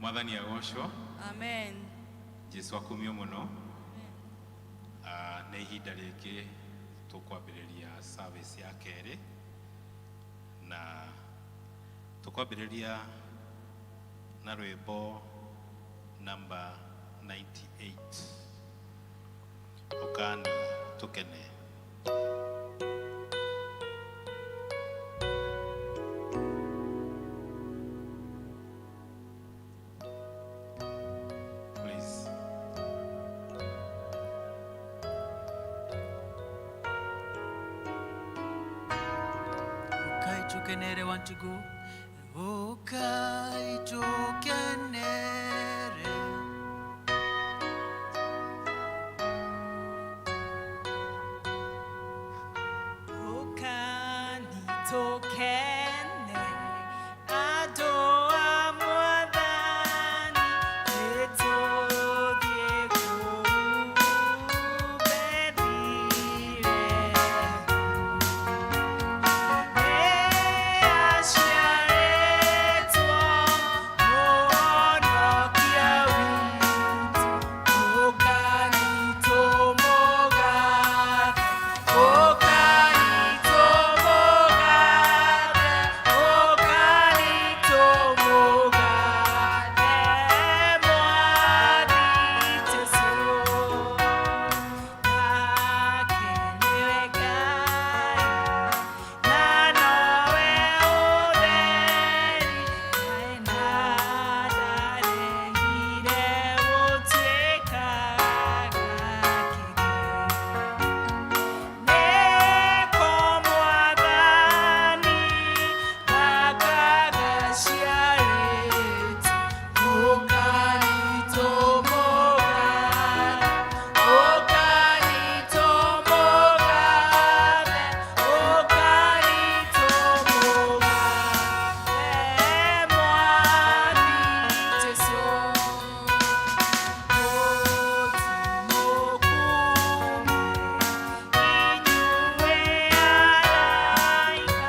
Mwathani agocwo. Amen. Jesu akumio mũno. Nĩ ihinda rĩngĩ tũkwambĩrĩria service ya kerĩ, na tũkwambĩrĩria na rwĩmbo namba 98, Ũkani Tũkene. Please. Ukai tukenere, want to go. Ukai tukenere. Ũkani tũkene, andũ a Mwathani, nĩtũthiĩ kũu Bethilehemu. Nĩaciarĩtwo Mũhonokia witũ, ũkani tũmũgathe, ũkani tũmũgathe, ũkani tũmũgathe, Mwathi Jesũ. Nake nĩwe Ngai, na nowe ũtheri, na ndaregire gũtuĩka gakĩge. Nĩko Mwathani gakagaciarĩte, ũkani tũmũgathe, ũkani tũmũgathe, ũkani tũmũgathe, Mwathi Jesũ. Inyuĩ araika,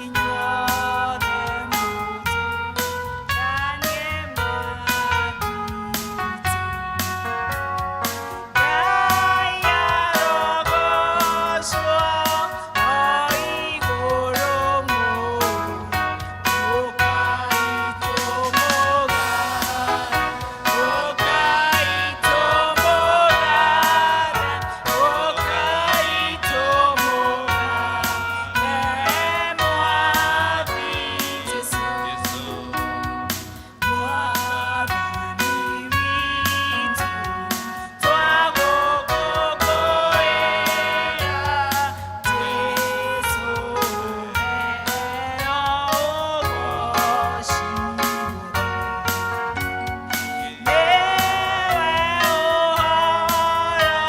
inyuothe mũtũganie Mwathi. Ngai arogocwo o igũrũ mũno, ũkai tũmũgathe, ũkai tũmũgathe, ũkai tũmũgathe, Mwathi Jesũ. Jesu. Mwathani witũ, twagũkũngũĩra, Jesũ heo ũgoci wothe. Nĩwe ũhoro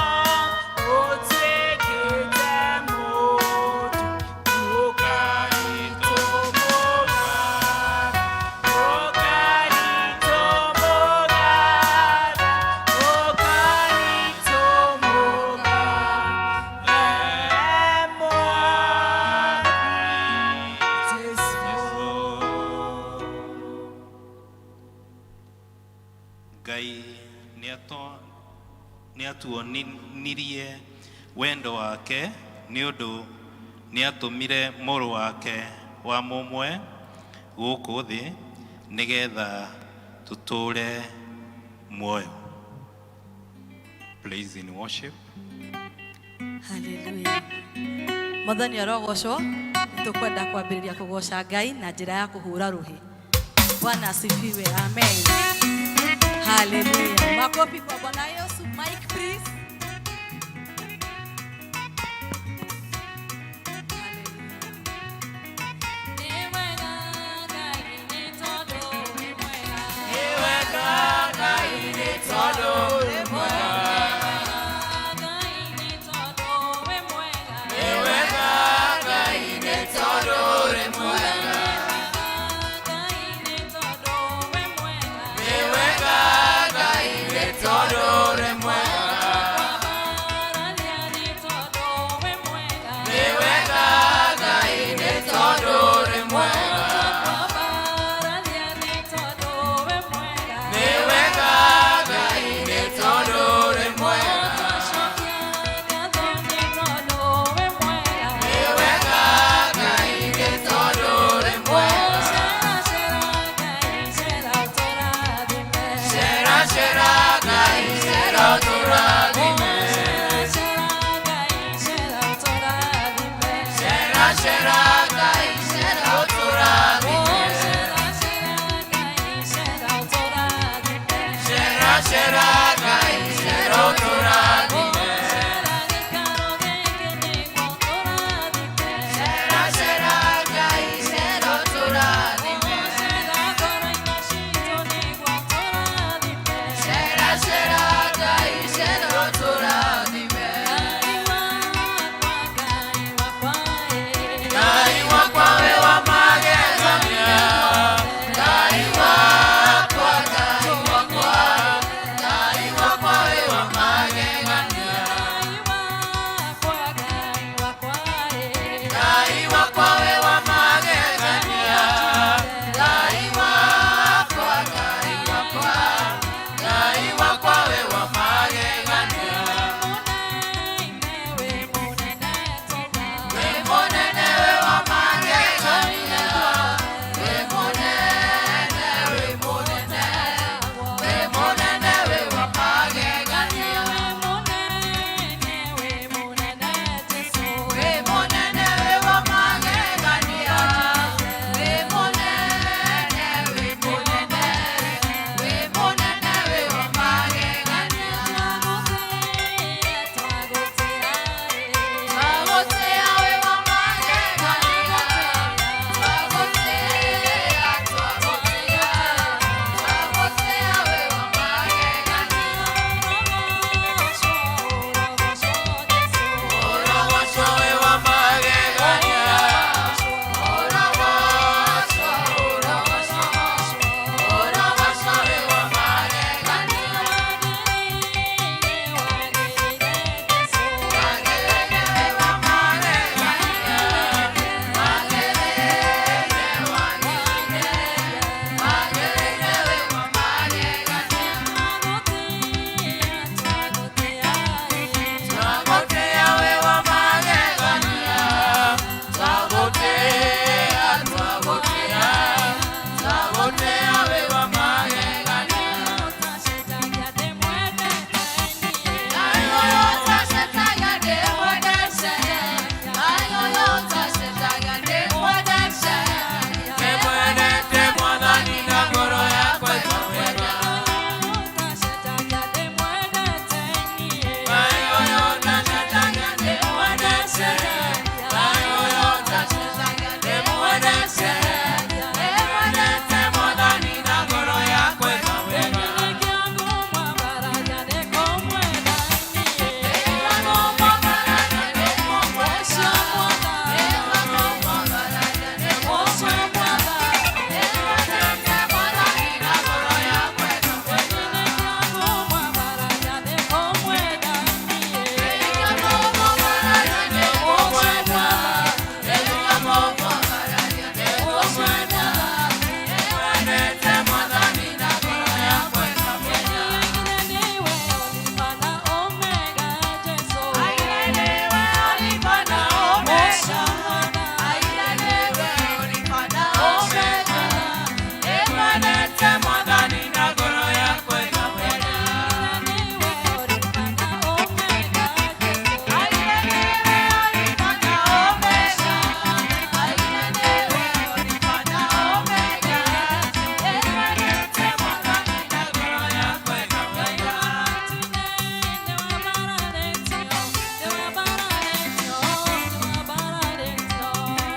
ũtuĩkĩte mũndũ, ũkai tũmũgathe, ũkai tũmũgathe, ũkai tũmũgathe, Mwathi Jesũ. Ngai nĩatuonirie wendo wake nĩ ũndũ nĩatũmire mũrũ wake wa mũmwe gũkũ thĩ nĩgetha tũtũũre muoyo. Praise in worship. Haleluya. Mwathani arogocwo. Nĩtũkwenda kwambĩrĩria kũgoca Ngai na njĩra ya kũhũra rũhĩ. Bwana asifiwe. Amen. Haleluya. Makofi kwa Bwana Yesu. Mic, please. Haleluya. Nĩ wega Ngai nĩ tondũ wĩ mwega. Nĩ wega Ngai nĩ tondũ wĩ mwega. Ngai nĩ tondũ wĩ mwega. Nĩ wega Ngai nĩ tondũ wĩ mwega. Ngai nĩ tondũ wĩ mwega. Nĩ wega Ngai nĩ tondũ wĩ mwega.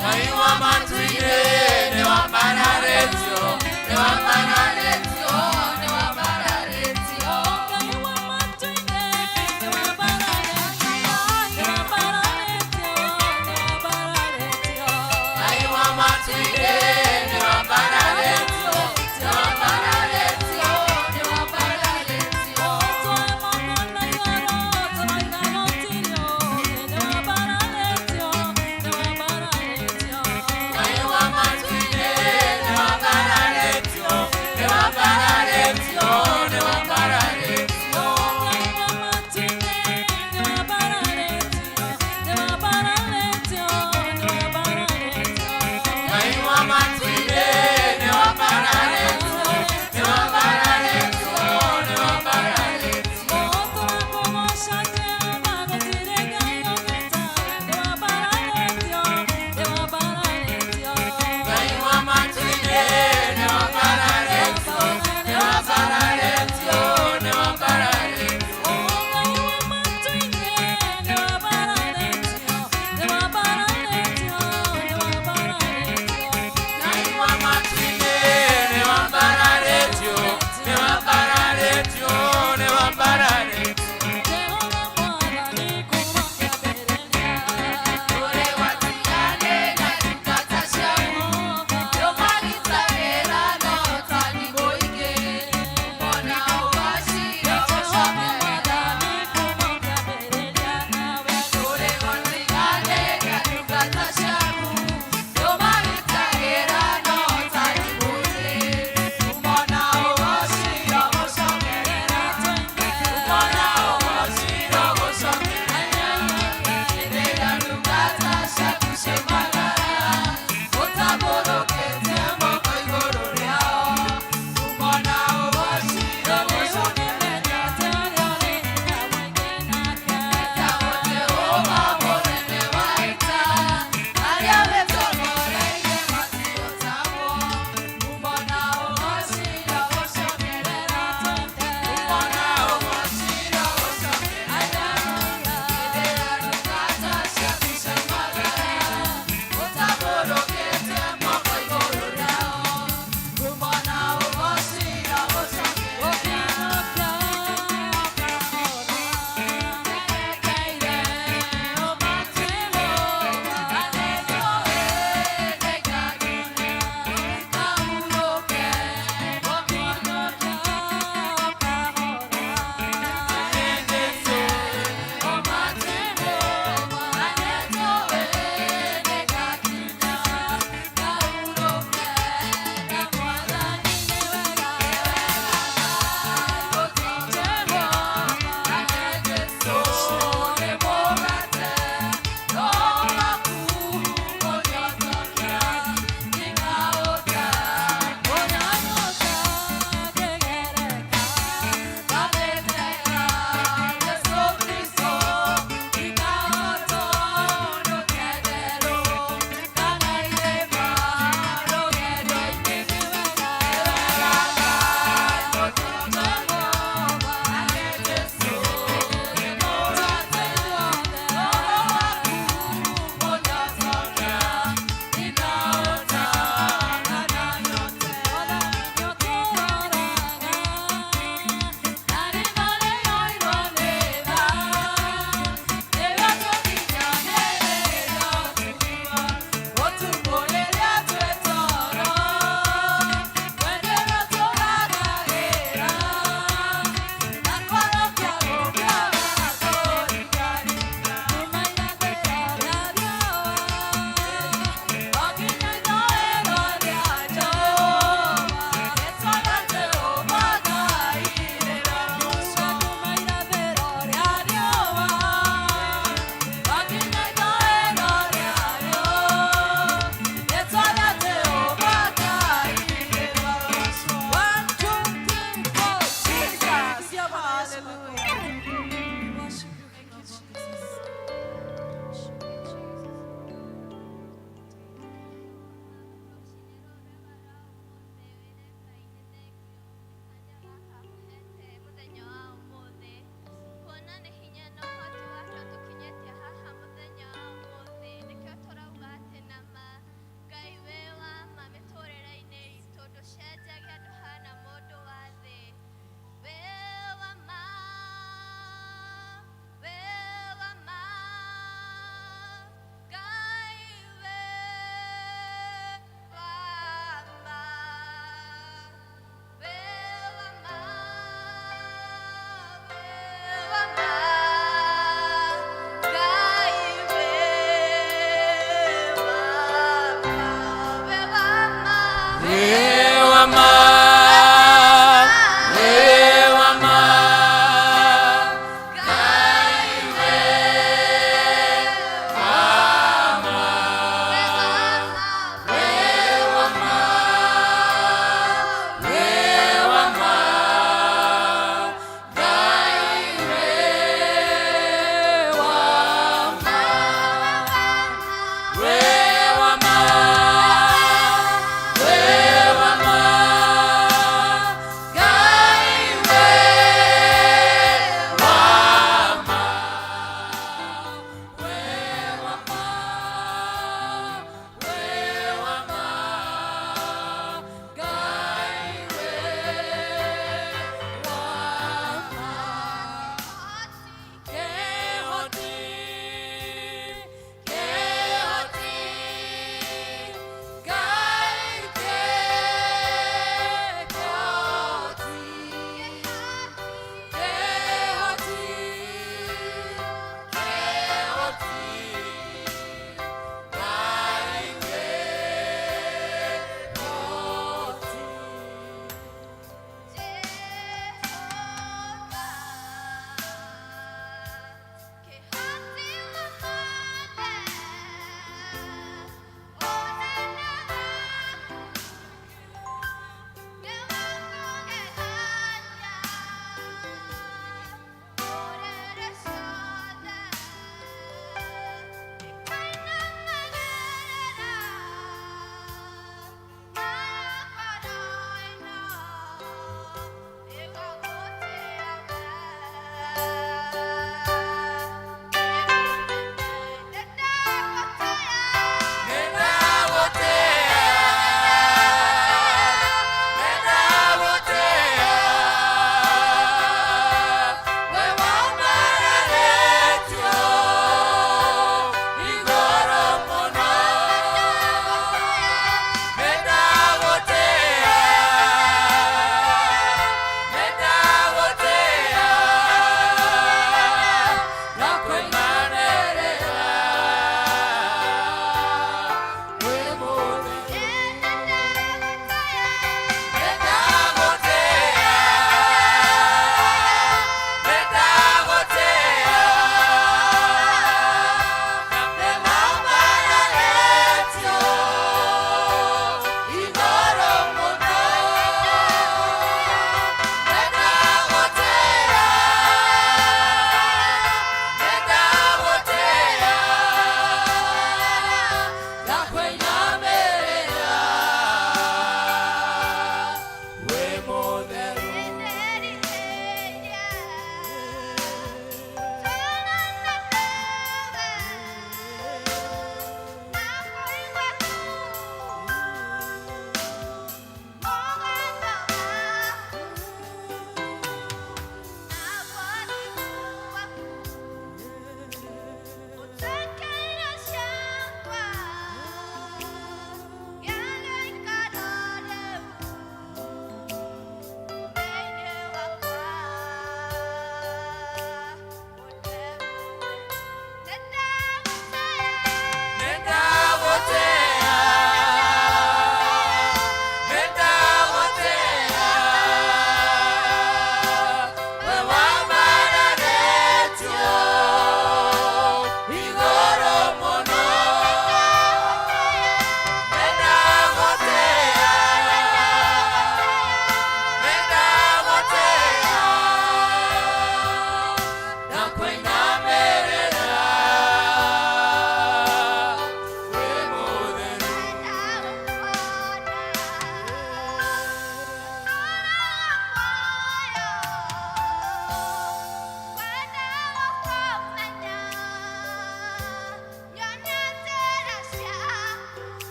Ngai wa matu-inĩ nĩwambararĩtio. Wa ma, wĩ wa ma, Ngai wĩ wa ma, wĩ wa ma, wĩ wa ma, Ngai wĩ wa ma, wĩ wa ma, wĩ wa ma.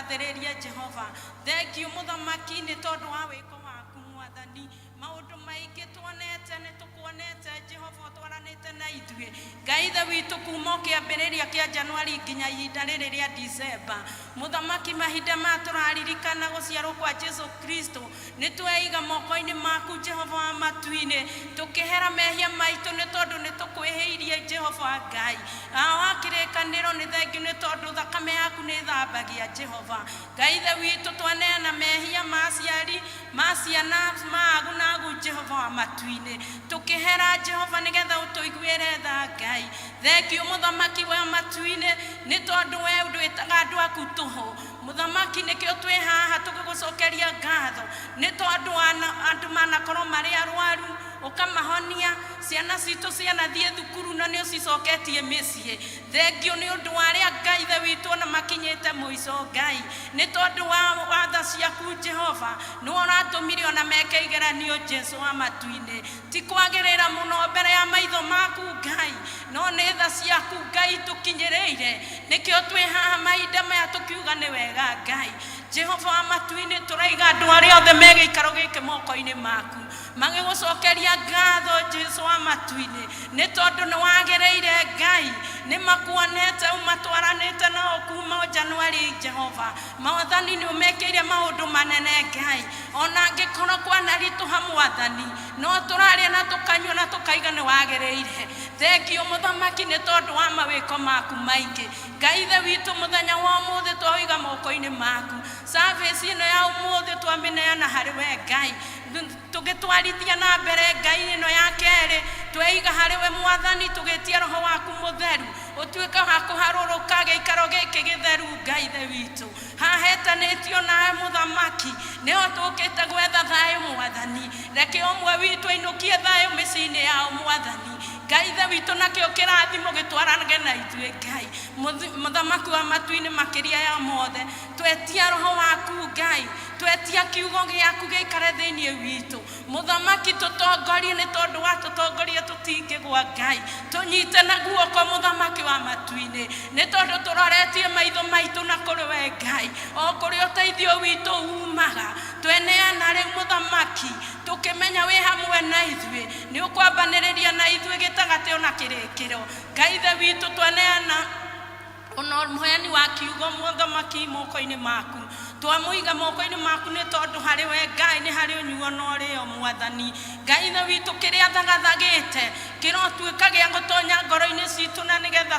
Tũgathĩrĩrie Jehova. Thengiũ Mũthamaki nĩ tondũ wa wĩko waku Mwathani. Maũndũ maingĩ tuonete, nĩ tũkuonete Jehova ũtwaranĩte na ithuĩ, Ngai Ithe witũ, kuma o kĩambĩrĩria kĩa Januari nginya ihinda rĩrĩ rĩa Dicemba. Mũthamaki, mahinda maya tũraririkana gũciarwo kwa Jesu Kristo, nĩ tweiga moko-inĩ maku Jehova wa matu-inĩ, tũkĩhera mehia maitũ nĩ tondũ nĩ tũkwĩhĩirie Jehova Ngai wa kĩrĩkanĩro. Nĩ thengiũ nĩ tondũ thakame yaku nĩ ĩthambagia Jehova Ngai Ithe witũ. Twaneana mehia ma aciari, ma ciana, ma agu na agu, Jehova wa matu-inĩ, tũkĩhera Jehova nĩgetha ũtũiguĩre tha Ngai. Thengiũ Mũthamaki wa matu-inĩ nĩ tondũ we ndwĩtaga andũ aku tũhũ. Mũthamaki, nĩkĩo twĩ haha tũgĩgũcokeria ngatho nĩ tondũ andũ manakorwo marĩ arwaru ũkamahonia, ciana citũ cianathiĩ thukuru na nĩ ũcicoketie mĩciĩ. Thengiũ nĩ ũndũ wa arĩa, Ngai Ithe witũ, ona makinyĩte mũico, Ngai, nĩ tondũ wa watha ciaku Jehova nĩwe ũratũmire ona meke igeranio. Jesu wa matu-inĩ, ti kwagĩrĩra mũno mbere ya maitho maku Ngai, no nĩ tha ciaku Ngai tũkinyĩrĩire, nĩkĩo twĩ haha mahinda maya tũkiuga nĩ wega Ngai. Jehova wa matu-inĩ, tũraiga andũ arĩa othe me gĩikaro gĩkĩ moko-inĩ maku, magĩgũcokeria ngatho Jesu wa matu-inĩ nĩ tondũ nĩ wagĩrĩire Ngai. Nĩ makuonete ũmatwaranĩte nao kuma o Januari. Jehova Mwathani, nĩ ũmekĩire maũndũ manene Ngai. Ona angĩkorwo kwanaritũha Mwathani, no tũrarĩa na tũkanyua na tũkaiga nĩ wagĩrĩire. Thengiũ Mũthamaki nĩ tondũ wa mawĩko maku maingĩ. Ngai Ithe witũ, mũthenya wa ũmũthĩ twaũiga moko-inĩ maku. Service ĩno ya ũmũthĩ twamĩneana harĩ we Ngai, tũgĩtwarithia na mbere Ngai ĩno ya kerĩ, tweiga harĩ we Mwathani, tũgĩtia Roho waku Mũtheru ũtuĩke wa kũharũrũka gĩikaro gĩkĩ gĩtheru. Ngai Ithe witũ, hahetanĩtio nawe Mũthamaki, nĩho tũkĩte gwetha thayũ. Mwathani, reke ũmwe witũ ainũkie thayũ mĩciĩ-inĩ yao. Mwathani Ngai Ithe witũ, nakĩo kĩrathimo gĩtwaranage na ithuĩ. Ngai Mũthamaki wa matu-inĩ, makĩria ya mothe twetia Roho waku Ngai, twetia kiugo gĩaku gĩikare thĩinĩ witũ. Mũthamaki, tũtongorie, nĩ tondũ wa tũtongorie tũtingĩgwa. Ngai, tũnyite na guoko. Mũthamaki wa matu-inĩ, nĩ tondũ tũroretie maitho maitũ na kũrĩ we Ngai, o kũrĩ ũteithio witũ umaga. Tweneana rĩu Mũthamaki, tũkĩmenya wĩ hamwe na ithuĩ, nĩ ũkwambanĩrĩria na ithuĩ gĩtagatĩ ona kĩrĩkĩro. Ngai Ithe witũ, twaneana ona mũheani wa kiugo Mũthamaki moko-inĩ maku, twamũiga moko-inĩ maku, nĩ tondũ harĩ we Ngai nĩ harĩ ũnyuo na ũrĩo. Mwathani Ngai Ithe witũ, kĩrĩa thagathagĩte kĩrotuĩka gĩa gũtonya ngoro-inĩ citũ na nĩgetha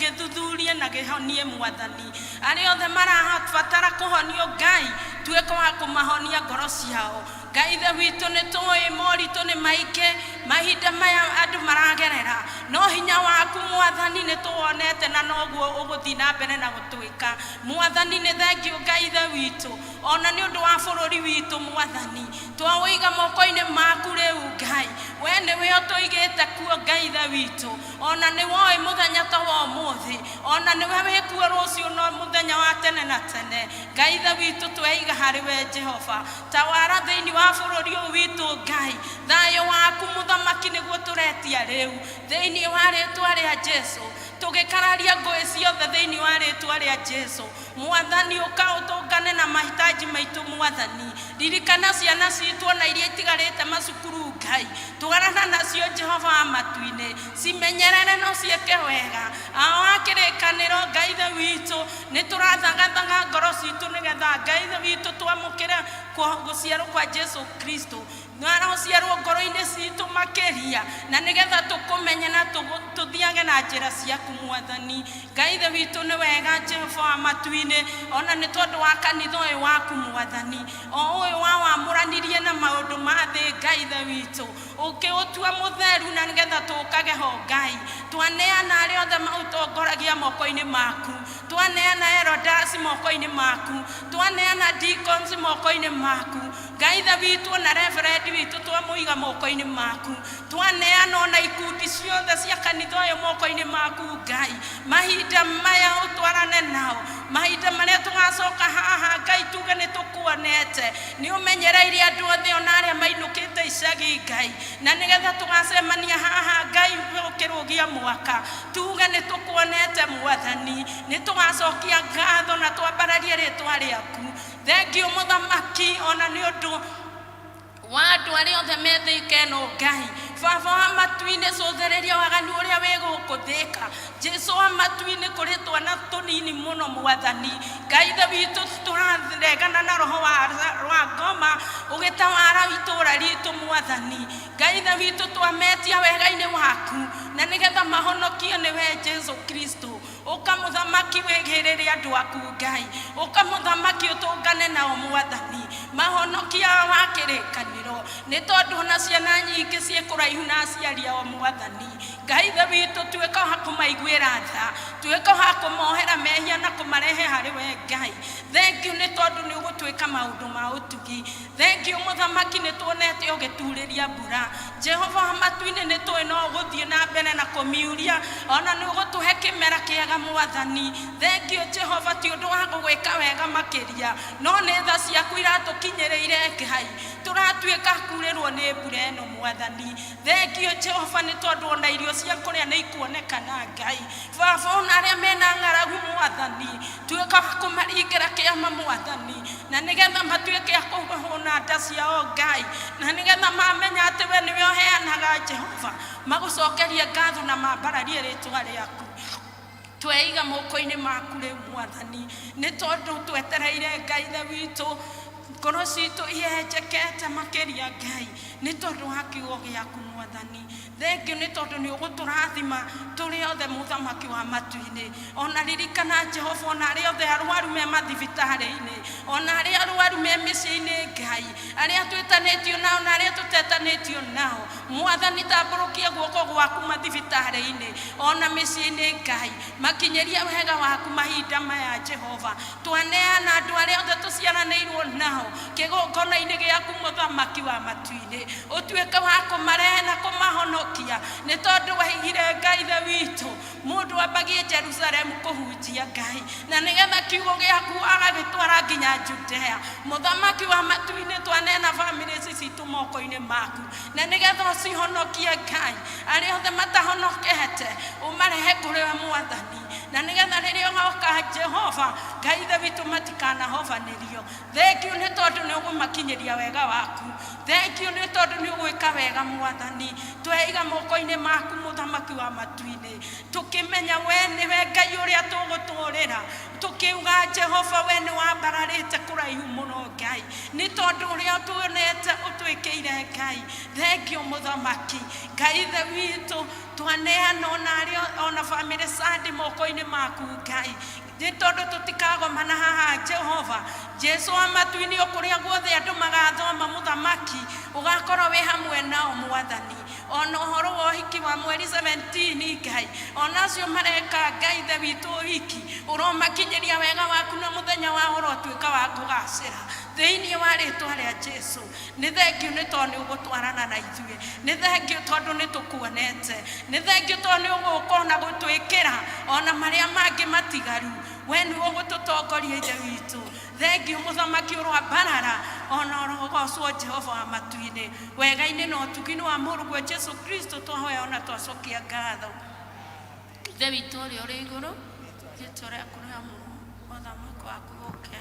gĩthuthurie na kĩhonie. Mwathani, arĩa othe marabatara kũhonio, Ngai, tuĩka wa kũmahonia ngoro ciao. Ngai Ithe witũ, nĩ tũĩ moritũ nĩ maingĩ mahinda maya andũ maragerera, no hinya waku Mwathani nĩ tũwonete na noguo ũgũthiĩ na mbere na gũtwĩka. Mwathani, nĩ thengiũ Ngai Ithe witũ ona nĩ ũndũ wa bũrũri witũ. Mwathani, twaũiga moko-inĩ maku rĩu. Ngai, we nĩwe ũtũigĩte kuo. Ngai Ithe witũ, ona nĩ woĩ mũthenya ta wa ũmũthĩ, ona nĩwe wĩkuo rũciũ no mũthenya wa tene na tene. Ngai Ithe witũ, tweiga harĩ we Jehova, tawara thĩinĩ wa bũrũri ũyũ witũ. Ngai, thayũ waku Mũthamaki nĩguo tũretia rĩu thĩinĩ wa rĩtwa rĩa Jesu, tũgĩkararia ngũĩ ciothe thĩinĩ wa rĩtwa rĩa Jesu. Mwathani, ũka ũtũngane na mahitaji maitũ. Mwathani, ririkana ciana citũ ona iria itigarĩte macukuru. Ngai, twarana nacio. Jehova wa matu-inĩ, cimenyerere no ciĩke wega. Ao a kĩrĩkanĩro, Ngai Ithe witũ, nĩ tũrathagathaga ngoro citũ nĩgetha, Ngai Ithe witũ, twamũkĩre gũciarwo kwa Jesu Kristo, narociarwo ngoro-inĩ citũ makĩria, na nĩgetha tũkũmenye na tũthiage na njĩra ciaku. Mwathani Ngai Ithe witũ, nĩ wega. Jehova wa matu-inĩ, ona nĩ tondũ wa kanitha ũyũ waku Mwathani, o ũyũ wawamũranirie na maũndũ ma thĩ, Ngai Ithe witũ, ũkĩũtua mũtheru na nĩgetha tũkage ho. Ngai, twaneana arĩa othe maũtongoragia moko-inĩ maku, twaneana elders moko-inĩ maku, twaneana deacons moko-inĩ maku. Ngai Ithe witũ, ona reverend witũ twamũiga moko-inĩ maku, twaneana ona ikundi ciothe cia kanitha ũyũ moko-inĩ maku. Ngai, mahinda maya ũtwarane nao, mahinda marĩa tũgacoka haha, Ngai, tuge nĩ tũkuonete nĩ ũmenyereire andũ othe ona arĩa mainũkĩte icagi. Ngai, na nĩgetha tũgacemania haha, Ngai, ũkĩrũgia. Tũrĩkirie mwaka tuge nĩ tũkuonete Mwathani, nĩ tũgacokia ngatho na twambararie rĩtwa rĩaku. Thengiũ Mũthamaki, ona nĩ ũndũ wa andũ arĩa othe me Thĩka ĩno. Ngai Baba wa matu-inĩ, cũthĩrĩria waganu ũrĩa wĩ gũkũ Thĩka. Jesu wa matu-inĩ, kũrĩ twana tũnini mũno. Mwathani Ngai Ithe witũ, tũraregana na roho wa ngoma ũgĩtawara itũũra ritũ. Mwathani Ngai Ithe witũ, twametia wega-inĩ waku na nĩgetha mahonokio nĩwe Jesu Kristo. Ũka Mũthamaki, wĩgĩrĩre andũ aku. Ngai, ũka Mũthamaki, ũtũngane nao. Mwathani, mahonokia wa kĩrĩkanĩro, nĩ tondũ ona ciana nyingĩ ciĩ kũraihu na aciari ao. Mwathani Ngai Ithe witũ, tuĩka wa kũmaiguĩra tha, tuĩka wa kũmohera mehia na kũmarehe harĩ we. Ngai, thengiũ nĩ tondũ nĩ ũgũtwĩka maũndũ ma ũtugi. Thengiũ Mũthamaki, nĩ tuonete ũgĩturĩria mbura. Jehova wa matu-inĩ, nĩ tũĩ no ũgũthiĩ na mbere na kũmiuria, ona nĩ ũgũtũhe kĩmera kĩega. Mwathani, thengiũ Jehova, ti ũndũ wa gũgwĩka wega makĩria, no nĩ tha ciaku iratũkinyĩrĩire. Ngai, tũratuĩka kurĩrwo nĩ mbura ĩno. Mwathani, thengiũ Jehova, nĩ tondũ ona irio cia kũrĩa nĩ ikuonekana. Ngai Baba, ona arĩa mena ng'aragu, Mwathani, tuĩka wa kũmaringĩra kĩama, Mwathani, na nĩgetha matuĩke a kũhũna nda ciao. Ngai, na nĩgetha mamenya atĩ we nĩwe ũheanaga, Jehova, magũcokerie ngatho na mambararie rĩtwa rĩaku. Tweiga moko-inĩ maku rĩu, Mwathani, nĩ tondũ twetereire. Ngai Ithe witũ, ngoro citũ ihenjekete makĩria, Ngai, nĩ tondũ wa kiugo gĩaku. Mwathani, thengiũ nĩ tondũ nĩ ũgũtũrathima tũrĩ othe. Mũthamaki wa matu-inĩ, ona ririkana, Jehova, ona arĩa othe arwaru me mathibitarĩ-inĩ, ona arĩa arwaru me mĩciĩ-inĩ. Ngai, arĩa twĩtanĩtio nao na arĩa tũtetanĩtio nao, Mwathani, tambũrũkia guoko gwaku mathibitarĩ-inĩ ona mĩciĩ-inĩ. Ngai, makinyĩrie wega waku mahinda maya. Jehova, twaneana andũ arĩa othe tũciaranĩirwo nao kĩgongona-inĩ gĩaku. Mũthamaki wa matu-inĩ, ũtuĩke wa kũmarehe na kũmahonokia, nĩ tondũ waigire, Ngai Ithe witũ, mũndũ ambagie Jerusalemu kũhunjia, Ngai, na nĩgetha kiugo gĩaku agagĩtwara nginya Judea. Mũthamaki wa matu-inĩ, twanena bamĩrĩ ici citũ moko-inĩ maku na nĩgetha ũcihonokie. Ngai, arĩa othe matahonokete, ũmarehe kũrĩ we, Mwathani, na nĩgetha rĩrĩa ũgoka, Jehova Ngai Ithe witũ, matikanahobanĩrio. Thengiũ nĩ tondũ nĩ ũgũmakinyĩria wega waku. Thengiũ nĩ tondũ nĩ ũgwĩka wega. Mwathani, tweiga moko-inĩ maku. Mũthamaki wa matu-inĩ, tũkĩmenya we nĩwe Ngai ũrĩa tũgũtũrĩra, tũkiuga, Jehova, we nĩ wambararĩte kũraihu mũno. Ngai, nĩ tondũ ũrĩa tuonete ũtwĩkĩire, Ngai, thengiũ. Mũthamaki Ngai Ithe witũ, twaneana ona arĩa ona bamĩrĩ candi moko-inĩ maku. Ngai, nĩ tondũ tũtikagomana haha, Jehova Jesu wa matu-inĩ, o kũrĩa guothe andũ magathoma, Mũthamaki, ũgakorwo wĩ hamwe nao. Mwathani, ona ũhoro wa ũhiki wa mweri 17, Ngai, ona acio mareka, Ngai Ithe witũ, ũhiki, ũromakinyĩria wega waku na mũthenya wa ũrotuĩka wa kũgacĩra thĩinĩ wa rĩtwa rĩa Jesu. Nĩ thengiũ nĩ tondũ nĩ ũgũtwarana na ithuĩ. Nĩ thengiũ tondũ nĩ tũkuonete. Nĩ thengiũ tondũ nĩ ũgũka ona gũtwĩkĩra ona marĩa mangĩ matigaru. We nĩ ũgũtũtongoria, Ithe witũ. Thengiũ, Mũthamaki, ũroambarara ona ũrogocwo. Jehova wa matu-inĩ, wega-inĩ na ũtugi-inĩ wa Mũrũguo Jesu Kristo twahoya ona twacokia ngatho. Ithe witũ ũrĩa ũrĩ igũrũ, rĩtwa rĩaku rĩamũrwo, ũthamaki waku ũke.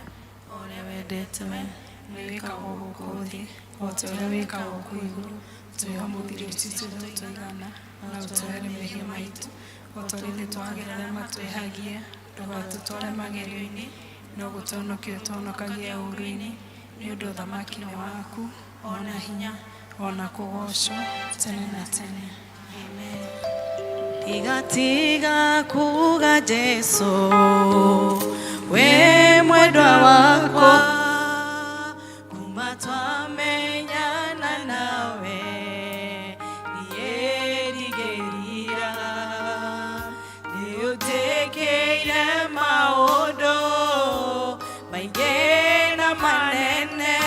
Ũrĩa wendete we nĩ wĩkagwo gũkũ thĩ o ta ũrĩa wĩkagwo kũu igũrũ. Tũhe ũmũthĩ irio citũ iria tũigana, na ũtuohere mehia maitũ o ta ũrĩa ithuĩ twagĩra arĩa matwĩhagia. Ndũgatũtware magerio-inĩ, no gũtũhonokia ũtũhonokagie ũũru-inĩ, nĩ ũndũ ũthamaki nĩ waku, ona hinya, ona kũgoocwo tene na tene. Amen. Tigatiga kuga, Jesu, we mwendwa wakwa, kuma twamenyana nawe niĩ ndigĩrira. Nĩ ũnjĩkĩire maũndũ maingĩ na manene,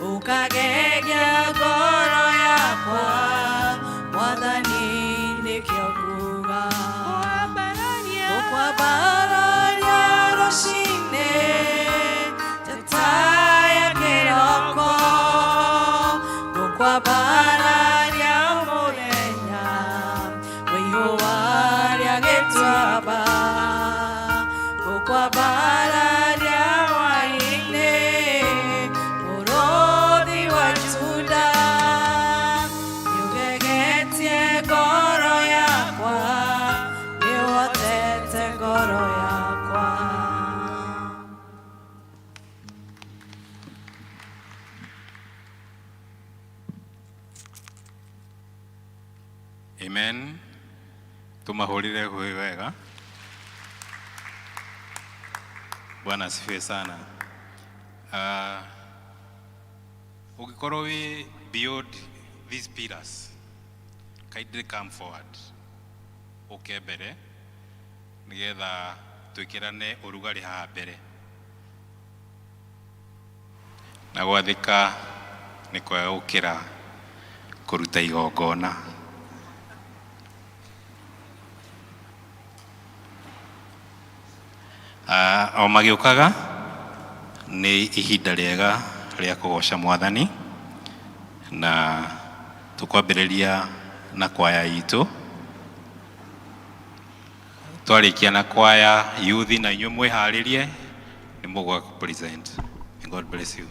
ũkagegia ngoro yakwa. Mwathani, nĩkĩo nguga ũkwambararia rũcinĩ njata ya kĩroko, ngũkwambararia mũthenya. Ihũa rĩa gĩtuamba gũkwambararia hwaĩ-inĩ, mũrũthi wa Juda, nĩũgegetie ngoro yakwa, nĩũhotete ngoro yakwa. Amen. Tumahũrĩre hũĩ wega. Bwana asifiwe sana. Ũngĩkorwo wĩ beyond these pillars, kindly come forward, ũke mbere nĩgetha twĩkĩrane ũrugarĩ haha mbere. Na gwathĩka nĩ kwega gũkĩra kũruta igongona. O magĩũkaga nĩ ihinda rĩega rĩa kũgoca Mwathani, na tũkwambĩrĩria na kwaya itũ. Twarĩkia na kwaya youth, na inyuĩ mwĩharĩrie nĩ mũgũka present. God bless you.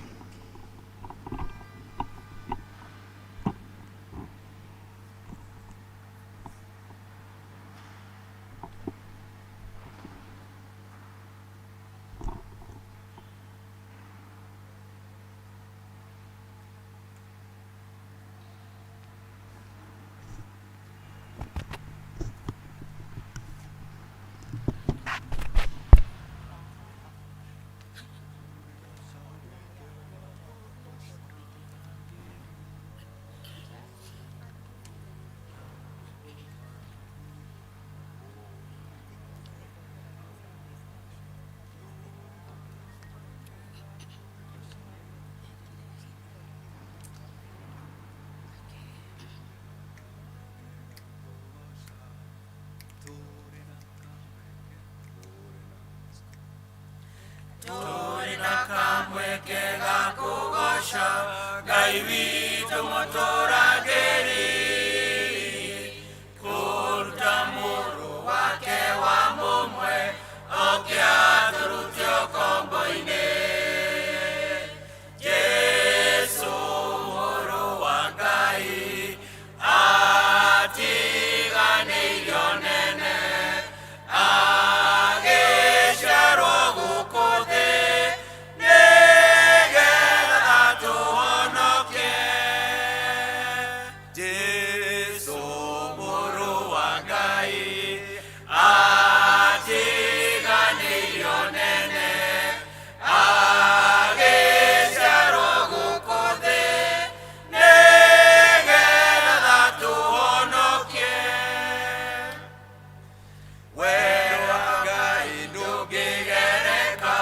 Tũrĩ na kamweke ga kũgoca Ngai witũ mũtũrangĩri, kũruta mũrũ wake wa mũmwe oke atũrute ũkombo-inĩ. Jesũ mũrũ wa Ngai atiganĩirio nene, agĩciarwo gũkũ thĩ nĩgetha tũhonoke. Jesũ mũrũ wa Ngai atiganĩirio nene, agĩciarwo gũkũ thĩ nĩgetha tũhonoke. Wendo wa Ngai ndũngĩgereka,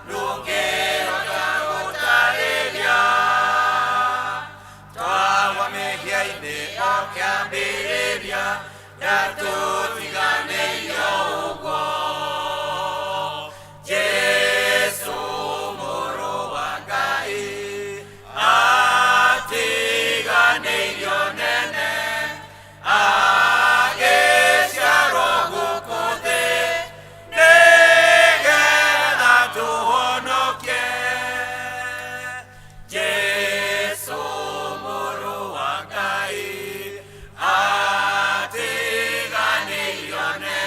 ndũngĩhota gũtarĩria. Twagwa mehia-inĩ o kĩambĩrĩria, ndatũtiganĩirio ũguo. Jesũ mũrũ wa Ngai atiganĩirio nene, agĩciarwo gũkũ thĩ nĩgetha tũhonoke. Jesũ mũrũ wa Ngai atiganĩirio nene.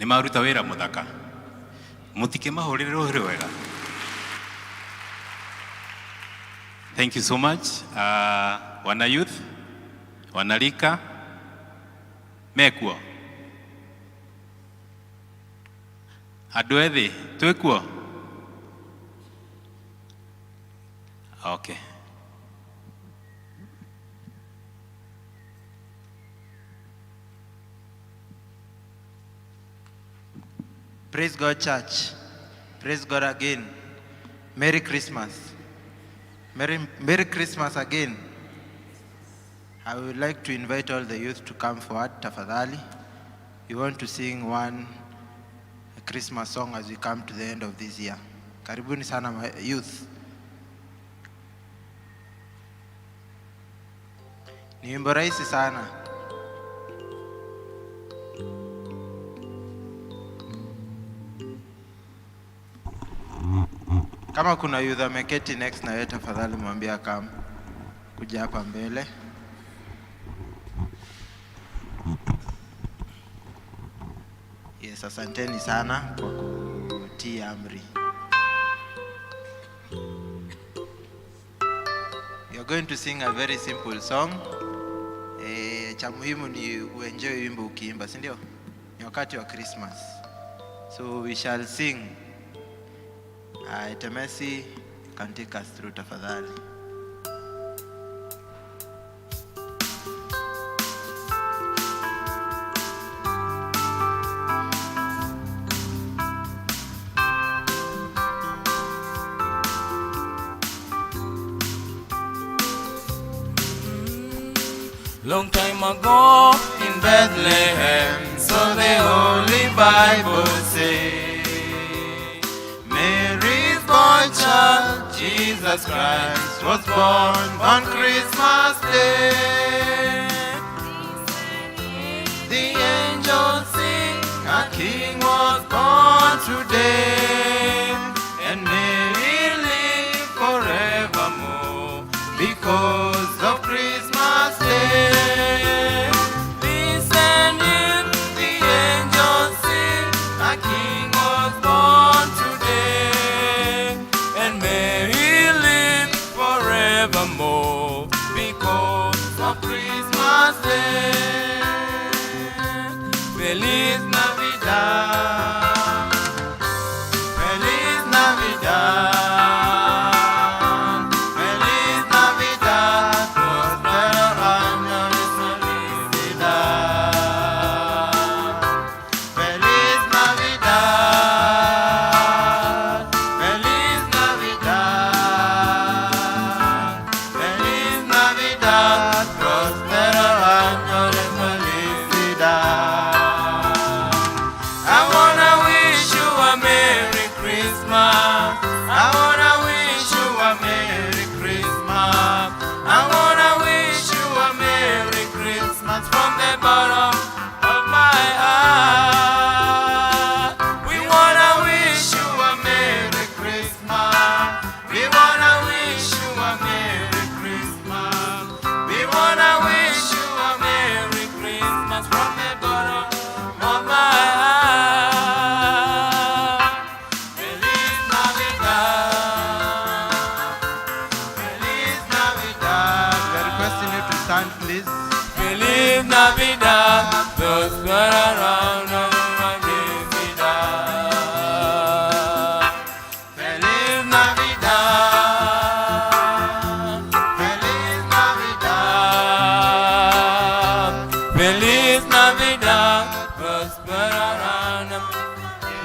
Maruta wĩra mũthaka. Mũtikĩmahũrĩre rũhĩ rwega. Thank you so much. Wana youth, wanarika, mekuo. Andũ ethĩ, twĩkuo? Okay. Praise God, church. Praise God again. Merry Christmas. Merry, Merry Christmas again. I would like to invite all the youth to come forward, tafadhali. We want to sing one Christmas song as we come to the end of this year. Karibuni sana my youth. Ni wimbo rahisi sana. Kama kuna youth ameketi next na wewe, tafadhali mwambie akam kuja hapa mbele. Yes, asanteni sana kwa kutii amri. We are going to sing a very simple song. Eh, cha muhimu ni uenjoy wimbo ukiimba, si ndio? Ni wakati wa Christmas. So we shall sing. Temesi, you can take us through tafadhali. Long time ago in Bethlehem, so the Holy Bible say, Mary's boy child, Jesus Christ, was born on Christmas Day. The angels sing, a king was born today, and may he live forevermore because of Christmas Day. Listen in, the angels sing, a king was born today, and may he live forevermore because of Christmas Day. Feliz Navidad. Feliz Navidad. Feliz Navidad. Próspero año y felicidad. Feliz Navidad. Feliz Navidad. Feliz Navidad. Próspero año y felicidad. I wanna wish you a Merry Christmas. I wanna wish you a Merry Christmas. I wanna wish you a Merry Christmas from the bottom of my heart. We wanna wish you a Merry Christmas. We wanna wish you a Merry Christmas. We wanna wish you a Merry Christmas from the bottom of my heart. Feliz Navidad. Feliz Navidad. We are requesting you to stand, please. Feliz Navidad. Prospero año felicidad. Feliz Navidad. Feliz Navidad. Feliz Navidad. Prospero año.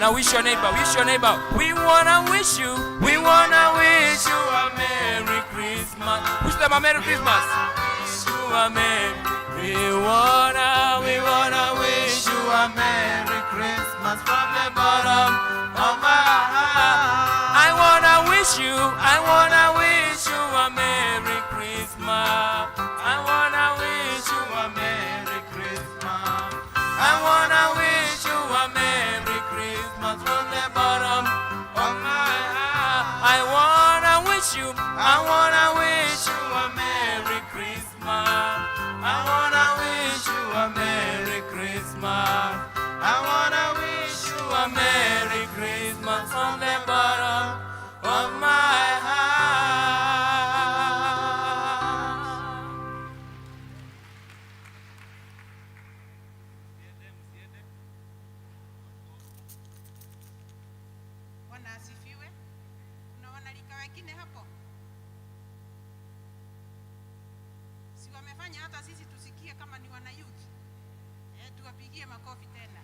Now wish your neighbor, wish your neighbor. We wanna wish you, we wanna wish you a Merry Christmas. Wish them a Merry Christmas. Wish you a Merry. We wanna wish you a Merry Christmas from the bottom of my heart. I wanna wish you, I wanna wish you a Merry Christmas. I wanna wish you a Merry Christmas. I wanna wish you a Merry Christmas from the bottom of my heart. I wanna wish you, I wanna wish you a Merry Christmas. I wanna wish you a Merry Christmas. I wanna wish Christmas from the bottom of my heart. Bwana asifiwe. Kuna wanarika wengine hapo, si wamefanya hata sisi tusikie kama ni wana youth. Eh, tuwapigie makofi tena.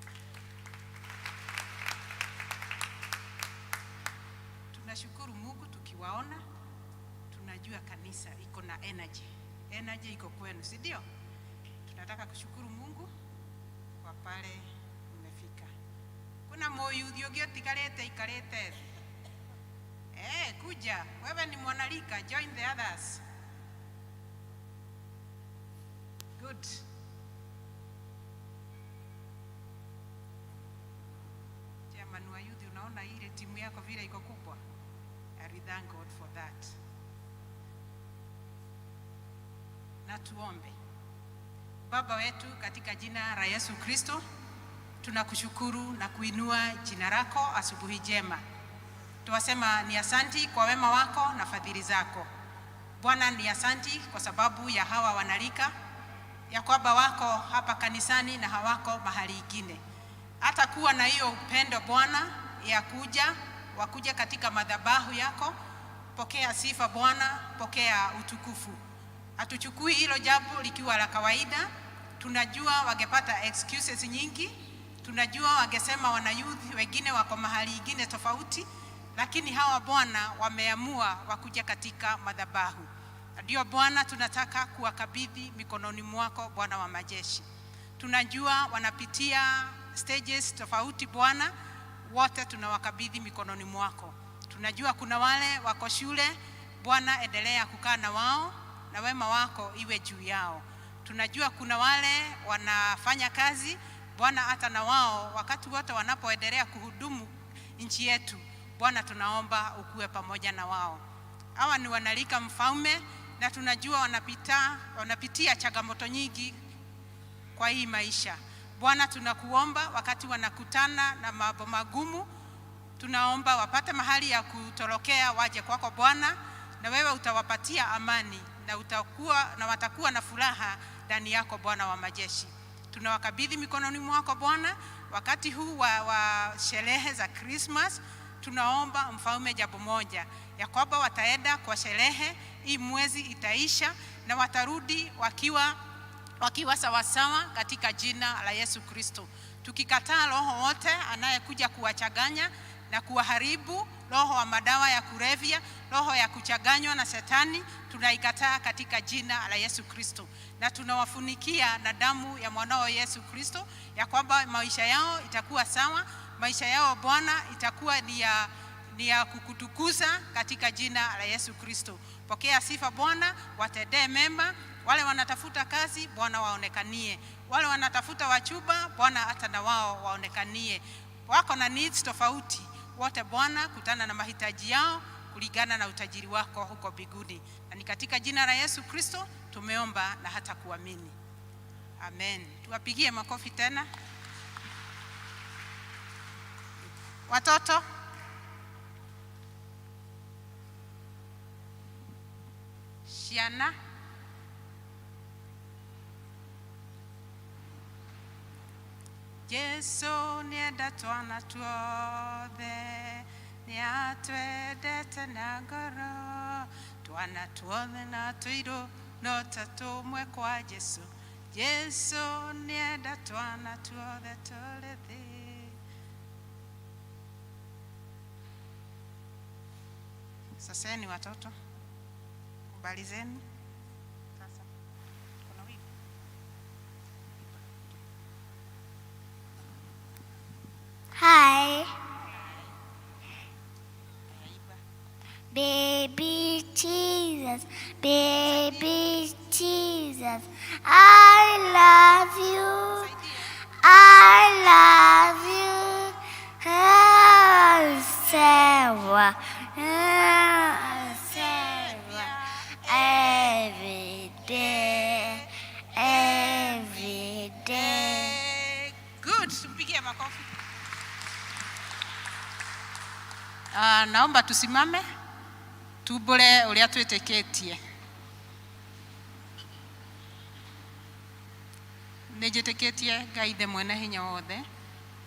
Tunashukuru Mungu tukiwaona, tunajua kanisa iko na energy. Energy iko kwenu, si ndio? Tunataka kushukuru Mungu kwa pale mmefika. Kuna moyuthi ũngĩ ũtigarĩte ikarĩte thĩ? Eh, kuja wewe ni mwanarika, join the others. Good. Chairman wa youth, unaona ile timu yako vile iko kubwa. I really thank God for that. Na tuombe. Baba wetu katika jina la Yesu Kristo, tunakushukuru na kuinua jina lako asubuhi njema. Tuwasema ni asanti kwa wema wako na fadhili zako. Bwana, ni asanti kwa sababu ya hawa wanarika, ya kwamba wako hapa kanisani na hawako mahali ingine. Hata kuwa na hiyo upendo Bwana ya kuja wakuja katika madhabahu yako. Pokea sifa Bwana, pokea utukufu. Hatuchukui hilo jambo likiwa la kawaida. Tunajua wangepata excuses nyingi, tunajua wangesema wana youth wengine wako mahali ingine tofauti, lakini hawa Bwana wameamua wakuja katika madhabahu. Ndio Bwana, tunataka kuwakabidhi mikononi mwako Bwana wa majeshi. Tunajua wanapitia stages tofauti Bwana, wote tunawakabidhi mikononi mwako. Tunajua kuna wale wako shule, Bwana endelea kukaa na wao na wema wako iwe juu yao. Tunajua kuna wale wanafanya kazi, Bwana hata na wao wakati wote wanapoendelea kuhudumu nchi yetu, Bwana tunaomba ukuwe pamoja na wao. Hawa ni wanarika mfalme, na tunajua wanapitia changamoto nyingi kwa hii maisha. Bwana tunakuomba wakati wanakutana na mambo magumu, tunaomba wapate mahali ya kutorokea, waje kwako Bwana, na wewe utawapatia amani na utakuwa na watakuwa na furaha ndani yako Bwana wa majeshi. Tunawakabidhi mikononi mwako Bwana wakati huu wa sherehe za Christmas. Tunaomba mfalme jambo moja, ya kwamba wataenda kwa sherehe hii, mwezi itaisha na watarudi wakiwa sawasawa katika jina la Yesu Kristo. Tukikataa roho wote anayekuja kuwachanganya na kuwaharibu, roho wa madawa ya kulevya, roho ya kuchanganywa na shetani, tunaikataa katika jina la Yesu Kristo, na tunawafunikia na damu ya mwanao Yesu Kristo, ya kwamba maisha yao itakuwa sawa, maisha yao Bwana itakuwa ni ya kukutukuza katika jina la Yesu Kristo. Pokea sifa Bwana, watendee mema wale wanatafuta kazi, Bwana waonekanie. Wale wanatafuta wachumba, Bwana hata na wao waonekanie. Wako na needs tofauti, wote Bwana kutana na mahitaji yao kulingana na utajiri wako huko mbinguni, na ni katika jina la Yesu Kristo tumeomba na hata kuamini, amen. Tuwapigie makofi tena watoto. Ciana. Jesu nĩenda twana tuothe, nĩatwendete na ngoro, twana tuothe na tũirũ no ta tũmwe kwa Jesu. Jesu nĩenda twana tuothe tũrĩ thĩ. Saseni watoto, habari zenu? Sasa kuna wimbo. Hi. Baby Jesus, baby Jesus, I love you. I love you. Sarah, Sarah, every day, every day. Good, tumpigie makofi. Naomba tusimame tumbũre ũrĩa twĩtĩkĩtie. Nĩ njĩtĩkĩtie Ngai Ithe mwene hinya wothe,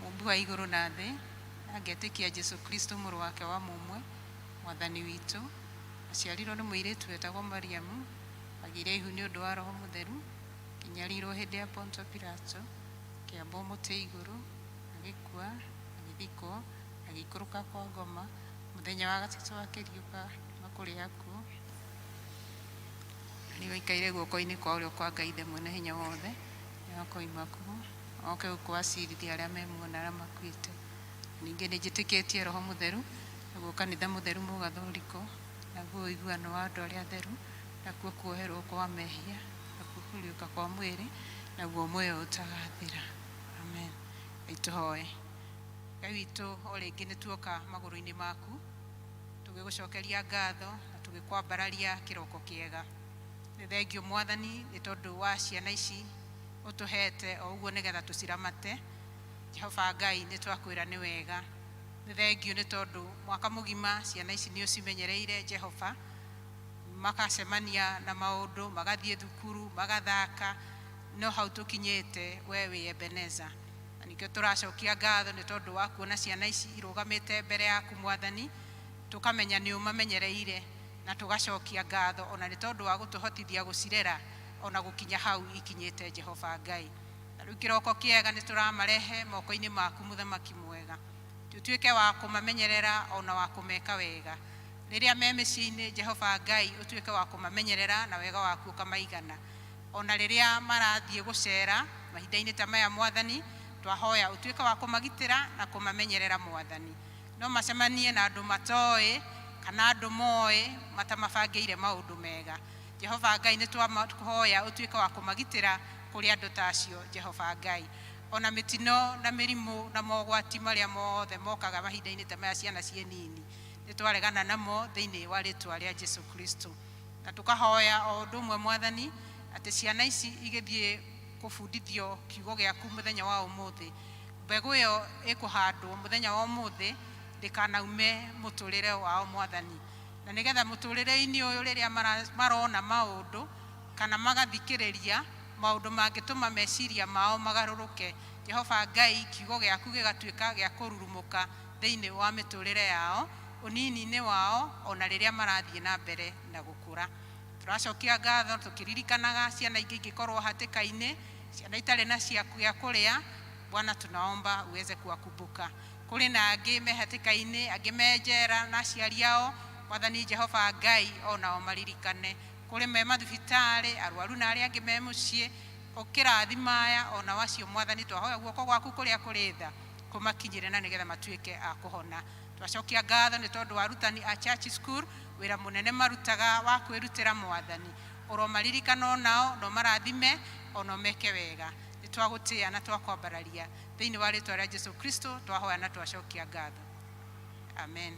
mũmbi wa igũrũ na thĩ, na ngetĩkia Jesu Kristo mũrũ wake wa mũmwe, mwathani witũ, aciarirwo nĩ mũirĩtu wetagwo Mariamu, agĩire ihu nĩ ũndũ wa Roho Mũtheru, akĩnyarirwo hĩndĩ ya Ponto Pilato, akĩambwo mũtĩ igũrũ, agĩkua, agĩthikwo, agĩikũrũka kwa ngoma, mũthenya wa gatatũ akĩriũka kuuma kũrĩ akuũ, nĩ waikaire guoko-inĩ kwa ũrĩo kwa Ngai Ithe mwene hinya wothe, nĩ akoima kuo, oke gũkũ acirithie arĩa me muoyo na arĩa makuĩte. Ningĩ nĩ njĩtĩkĩtie Roho Mũtheru, naguo kanitha mũtheru mũgathoriko, naguo ũiguano wa andũ arĩa atheru, nakuo kuoherwo kwa mehia, nakuo kũriũka kwa mwĩrĩ, naguo muoyo ũtagathira. Amen. Ngai tũhoe. Ngai witũ o rĩngĩ nĩ tuoka magũrũ-inĩ maku, tũgĩgũcokeria ngatho na tũgĩkwambararia kĩroko kĩega. Nĩ thengio Mwathani nĩ tondũ wa ciana ici ũtũhete o ũguo nĩgetha tũciramate. Jehova Ngai nĩ twakwĩra nĩ wega. Nĩ thengio nĩ tondũ mwaka mũgima ciana ici nĩ ũcimenyereire Jehova, makacemania na maũndũ, magathiĩ thukuru, magathaka, no hau tũkinyĩte we wĩ Ebeneza. Na nĩkĩo tũracokia ngatho nĩ tondũ wa kuona ciana ici irũgamĩte mbere yaku Mwathani, tũkamenya nĩ ũmamenyereire na tũgacokia ngatho ona nĩ tondũ wa gũtũhotithia gũcirera ona gũkinya hau ikinyĩte Jehova Ngai. Na rĩu kĩroko kĩega nĩ tũramarehe moko-inĩ maku mũthamaki mwega, tũtuĩke wa kũmamenyerera ona wa kũmeka wega. Rĩrĩa me mĩciĩ-inĩ Jehova Ngai ũtuĩke wa kũmamenyerera na wega waku ũkamaigana. Ona rĩrĩa marathiĩ gũcera mahinda-inĩ ta maya Mwathani, twahoya ũtuĩke wa kũmagitĩra na kũmamenyerera Mwathani. No macemanie na andũ matoĩ kana andũ moĩ matamabangĩire maũndũ mega. Jehova Ngai nĩ twahoya ũtuĩke wa kũmagitĩra kũrĩ andũ ta acio Jehova Ngai. Ona mĩtino na mĩrimũ na mogwati marĩa mothe mokaga mahinda-inĩ ta maya ciana ciĩ nini, nĩ twaregana namo thĩinĩ wa rĩtwa rĩa Jesu Kristo. Na tũkahoya o ũndũ ũmwe Mwathani, atĩ ciana ici igĩthiĩ kũbundithio kiugo gĩaku mũthenya wa ũmũthĩ, mbegũ ĩyo ĩkũhandwo mũthenya wa ũmũthĩ ndĩkanaume mũtũrĩre wao Mwathani. Na nĩgetha mũtũrĩre-inĩ ũyũ rĩrĩa marona maũndũ kana magathikĩrĩria maũndũ mangĩtũma meciria mao magarũrũke, Jehova Ngai kiugo gĩaku gĩgatuĩka gĩa kũrurumũka thĩinĩ wa mĩtũrĩre yao, ũnini-inĩ wao ona rĩrĩa marathiĩ na mbere na gũkũra. Tũracokia ngatho tũkĩririkanaga ciana ingĩ ingĩkorwo hatĩka-inĩ, ciana itarĩ na cia gĩa kũrĩa, Bwana tunaomba uweze kuwakumbuka. Kũrĩ na angĩ me hatĩka-inĩ, angĩ me njera na aciari ao, Mwathani Jehova Ngai onao maririkane. Kũrĩ me mathibitarĩ, arwaru na arĩa angĩ me mũciĩ, ũkĩrathima aya onao acio Mwathani twahoya guoko gwaku kũrĩa kũrĩ tha kũmakinyĩre na nĩgetha matuĩke a kũhona. Twacokia ngatho nĩ tondũ wa arutani a church school, wĩra mũnene marutaga wa kwĩrutĩra Mwathani. Ũromaririkana onao na ũmarathime ona ũmeke wega. Nĩ twagũtĩa na twakwambararia thĩinĩ wa rĩtwa rĩa Jesu Kristo twahoya na twacokia ngatho. Amen.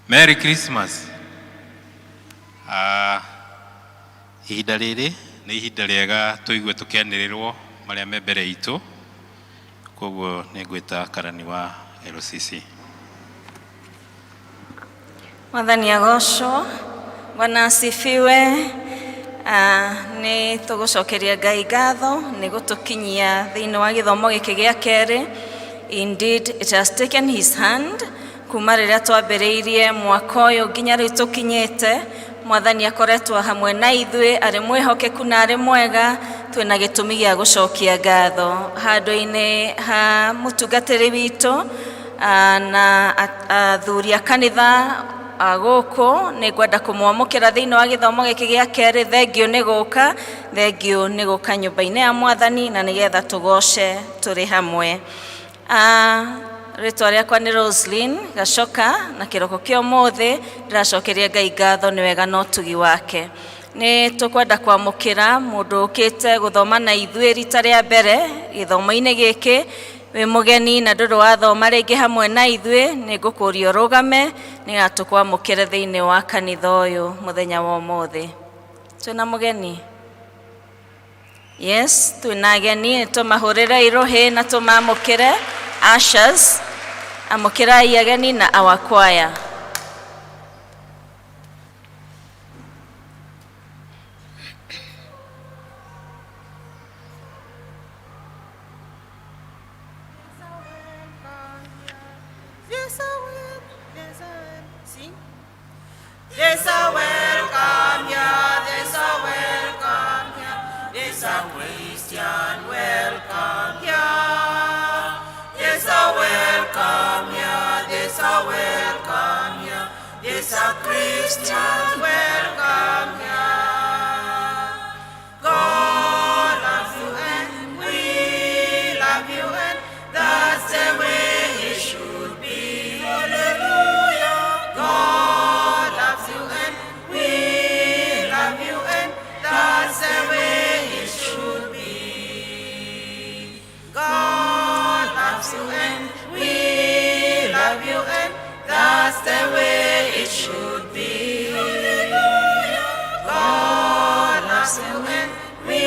Merry Christmas. Ihinda rĩrĩ nĩ ihinda rĩega tũigue tũkĩanĩrĩrwo marĩa me mbere itũ, koguo nĩ ngwĩta karani wa LCC. Mwathani agocwo. Bwana asifiwe. Nĩ tũgũcokeria Ngai ngatho nĩ gũtũkinyia thĩinĩ wa gĩthomo gĩkĩ gĩa kerĩ. Indeed, it has taken his hand kuma rĩrĩa twambĩrĩirie mwaka ũyũ nginya rĩu tũkinyĩte. Mwathani akoretwo hamwe na ithuĩ, arĩ mwĩhokeku na arĩ mwega, twĩna gĩtũmi gĩa gũcokia ngatho handũ-inĩ ha mũtungatĩri witũ na athuri a kanitha gũkũ. Nĩ ngwenda kũmwamũkĩra thĩinĩ wa gĩthomo gĩkĩ gĩa kerĩ. Thengio nĩ gũka, thengio nĩ gũka nyũmba-inĩ ya Mwathani na nĩgetha tũgoce tũrĩ hamwe. Rĩtwa rĩakwa nĩ Roslyn Gacoka na kĩroko kĩa ũmũthĩ ndĩracokeria Ngai ngatho nĩ wega na ũtugi wake. Nĩ tũkwenda kwamũkĩra mũndũ ũkĩte gũthoma na ithuĩ rita rĩa mbere gĩthomo-inĩ gĩkĩ. Wĩ mũgeni na ndũrĩ wathoma rĩngĩ hamwe na ithuĩ, nĩ ngũkũria ũrũgame nĩgetha tũkwamũkĩre thĩinĩ wa kanitha ũyũ mũthenya wa ũmũthĩ. Twĩna mũgeni? Yes, twĩna ageni, nĩ tũmahũrĩre irũhĩ na tũmamũkĩre. Ushers, amũkĩrai ageni na our choir. There's a win, there's a win. Sing. There's a welcome here, there's a welcome here, there's a Christian welcome here. There's a welcome here, there's a welcome here, there's a Christian welcome here. God loves you and we love you, and that's the way it should be. Hallelujah. God loves you and we love you, and that's the way it should be. God loves you and we love you, and that's the way it should be. Hallelujah. God loves you and we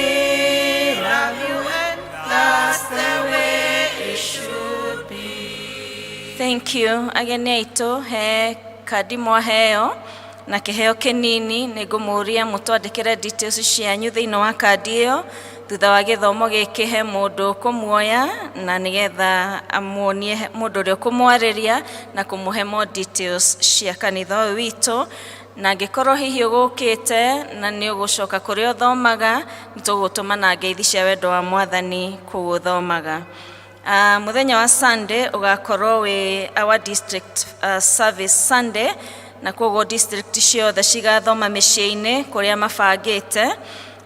love you, and that's the way it should be. Thank you. Ageni aitũ, he kandi mwaheo na kĩheo kĩnini. Nĩ ngũmũria mũtwandĩkĩre details cianyu thĩinĩ wa kandi ĩyo. Thutha wa gĩthomo gĩkĩ he mũndũ ũkũmuoya na nĩgetha amuonie mũndũ ũrĩa ũkũmwarĩria na kũmũhe more details cia kanitha ũyũ witũ. Na angĩkorwo hihi ũgũkĩte na nĩ ũgũcoka kũrĩa ũthomaga, nĩ tũgũtũma na ngeithi cia wendo wa Mwathani kũu ũthomaga. Mũthenya wa Sunday ũgakorwo wĩ our district service Sunday, na koguo district ciothe cigathoma mĩciĩ-inĩ kũrĩa mabangĩte,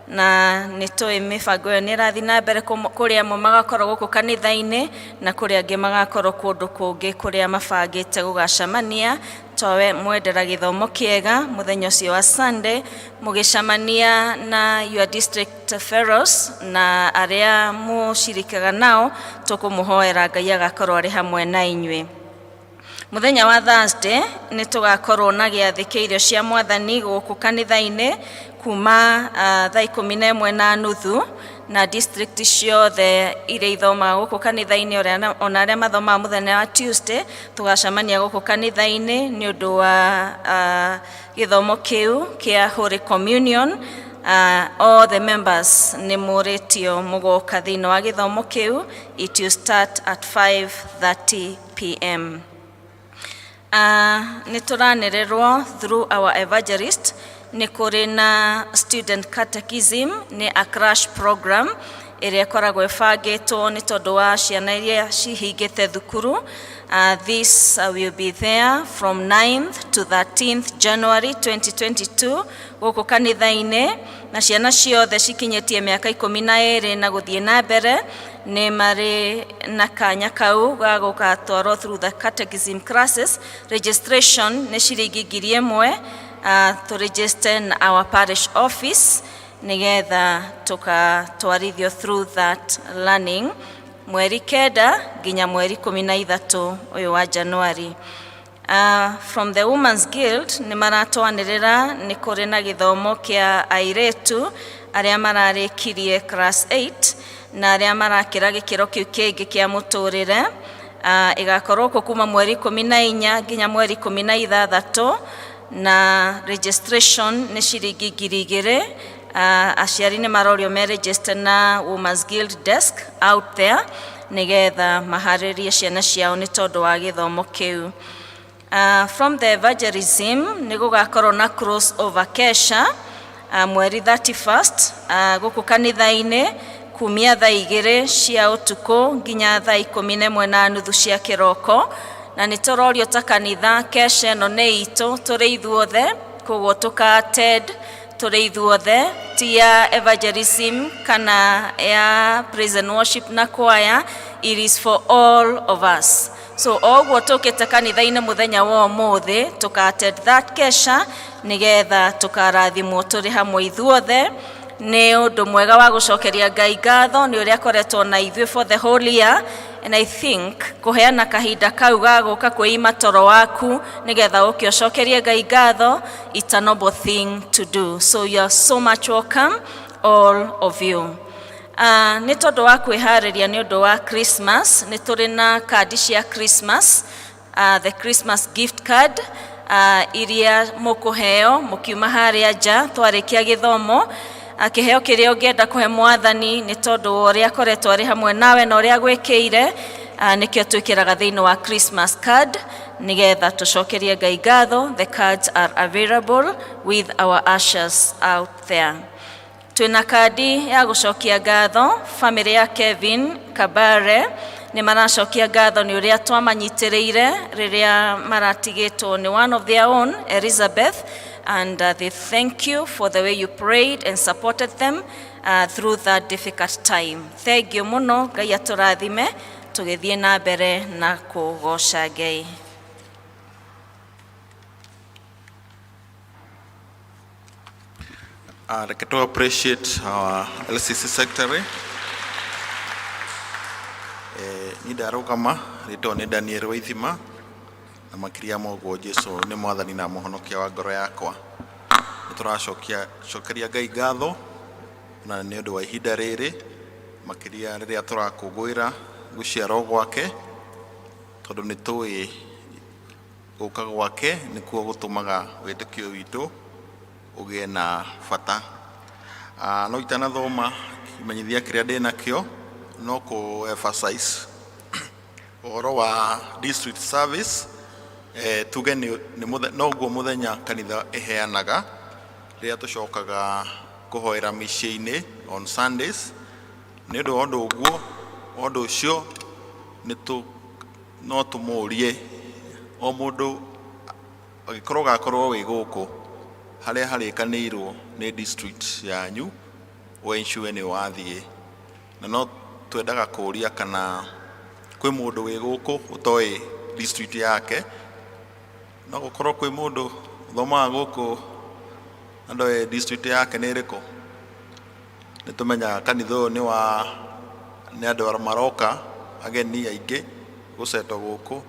na nĩ tũĩ mĩbango ĩyo nĩ ĩrathiĩ na mbere. Kũrĩ amwe magakorwo gũkũ kanitha-inĩ na kũrĩ angĩ magakorwo kũndũ kũngĩ kũrĩa mabangĩte gũgacemania. Twawe mwendera gĩthomo kĩega mũthenya ũcio wa Sunday, mũgĩcemania na your district fellows na arĩa mũcirikaga nao, tũkũmũhoera Ngai agakorwo arĩ hamwe na inyuĩ. Mũthenya wa Thursday nĩ tũgakorwo na gĩathĩ kĩa irio cia Mwathani gũkũ kanitha-inĩ kuma thaa 11:30, na district ciothe iria ithomaga gũkũ kanitha-inĩ, ona arĩa mathomaga mũthenya wa Tuesday, tũgacemania gũkũ kanitha-inĩ nĩ ũndũ wa gĩthomo kĩu kĩa Holy Communion. All the members nĩ mũrĩtio mũgoka thĩinĩ wa gĩthomo kĩu. It will start at 5:30 p.m. Nĩ tũranĩrĩrwo through our evangelist nĩ kũrĩ na student catechism, nĩ a crash program ĩrĩa ĩkoragwo ĩbangĩtwo nĩ tondũ wa ciana iria cihingĩte thukuru. This will be there from 9th to 13th January 2022 gũkũ kanitha-inĩ, na ciana ciothe cikinyĩtie mĩaka 12 na gũthiĩ na mbere nĩ marĩ na kanya kau ga gũgatwarwo through the catechism classes. Registration nĩ ciringi 1000, to register in our parish office nĩgetha tũkatwarithio through that learning mweri 9 nginya mweri 13 ũyũ wa January. From the Women's Guild nĩ maratwanĩrĩra nĩ kũrĩ na gĩthomo kĩa airĩtu arĩa mararĩkirie class 8 na arĩa marakĩra gĩkĩro kĩu kĩngĩ kĩa mũtũrĩre. Ĩgakorwo kũ kuma mweri 14 nginya mweri 16, na registration nĩ ciringi 2000. Aciari nĩ marorio me register na Women's Guild desk out there nĩgetha maharĩrie ciana ciao nĩ tondũ wa gĩthomo kĩu. From the evangelism nĩ gũgakorwo na cross over kesha mweri 31st gũkũ kanitha-inĩ kumia thaa 2 cia ũtukũ nginya thaa 11:30 cia kĩroko, na nĩ tũrorio ta kanitha kesha ĩno nĩ itũ tũrĩ ithuothe, koguo tũka attend tũrĩ ithuothe, ti ya evangelism kana ya praise and worship na choir. It is for all of us. So o ũguo tũkĩte kanitha-inĩ mũthenya wa ũmũthĩ, tũka attend that kesha nĩgetha tũkarathimwo tũrĩ hamwe ithuothe. Nĩ ũndũ mwega wa gũcokeria Ngai ngatho nĩ ũrĩa akoretwo na ithuĩ for the whole year. And I think kũheana kahinda kau ga gũka kwĩima toro waku nĩgetha ũke ũcokerie Ngai ngatho, it's a noble thing to do. So you are so much welcome, all of you. Nĩ tondũ wa kwĩharĩria nĩ ũndũ wa Christmas, nĩ tũrĩ na kandi cia Christmas, the Christmas gift card, iria mũkũheo mũkiuma harĩa nja twarĩkia gĩthomo. Kĩheo kĩrĩa ũngĩenda kũhe Mwathani nĩ tondũ wa ũrĩa akoretwo arĩ hamwe nawe na ũrĩa agwĩkĩire, nĩkĩo twĩkĩraga thĩinĩ wa Christmas card nĩgetha tũcokerie Ngai ngatho. The cards are available with our ushers out there. Twĩna kandi ya gũcokia ngatho famĩlĩ ya Kevin Kabare, nĩ maracokia ngatho nĩ ũrĩa twamanyitĩrĩire rĩrĩa maratigĩtwo nĩ one of their own, Elizabeth, and they thank you for the way you prayed and supported them through that difficult time. Thank you mũno, Ngai atũrathime tũgĩthiĩ na mbere na kũgoca Ngai. Reke to appreciate our LCC secretary. Ni ndarũgama rĩtwa nĩ Daniel Waithima, na makĩria ma ũguo Jesu nĩ mwathani na mũhonokia wa ngoro yakwa. Nĩ tũracokia cokeria Ngai ngatho na nĩ ũndũ wa ihinda rĩrĩ, makĩria rĩrĩa tũrakũngũĩra gũciarwo gwake, tondũ nĩ tũĩ gũka gwake nĩkuo gũtũmaga wĩtĩkio witũ ũgĩe na bata. No itanathoma kĩmenyithia kĩrĩa ndĩ nakĩo, no kũ emphasize ũhoro wa district service, tuge nĩ noguo mũthenya kanitha ĩheanaga rĩrĩa tũcokaga kũhoera mĩciĩ-inĩ on Sundays. Nĩ ũndũ wa ũndũ ũguo, ũndũ ũcio nĩ tũ no tũmũrie o mũndũ angĩkorwo ũgakorwo wĩ gũkũ harĩa harĩkanĩirwo nĩ district yanyu, ensure nĩ wathiĩ. Na no twendaga kũria kana kwĩ mũndũ wĩ gũkũ ũtoĩ district yake. No gũkorwo kwĩ mũndũ ũthomaga gũkũ na ndoĩ district yake nĩ ĩrĩkũ. Nĩ tũmenyaga kanitha ũyũ nĩ wa nĩ andũ maroka ageni aingĩ gũcetwo gũkũ,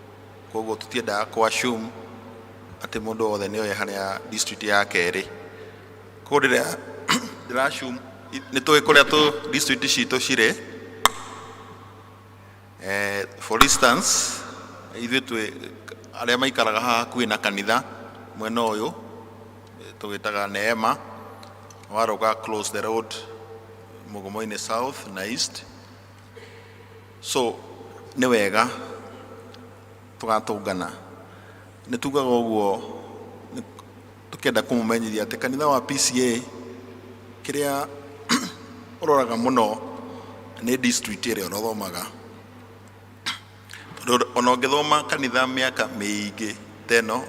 koguo tũtiendaga kũ assume atĩ mũndũ wothe nĩ oĩ harĩa district yake ĩrĩ. Koguo ndĩra assume nĩ tũĩ kũrĩa tũ district citũ cirĩ. For instance, ithuĩ twĩ arĩa maikaraga haha hakuhĩ na kanitha mwena ũyũ tũgĩtaga Neema, warũga close the road Mugumoini South na East. So nĩ wega tũgatũngana. Nĩ tugaga ũguo tũkĩenda kũmũmenyithia atĩ kanitha wa PCA kĩrĩa ũroraga mũno nĩ district ĩrĩa ũrathomaga, tondũ ona ũngĩthoma kanitha mĩaka mĩingĩ ta ĩno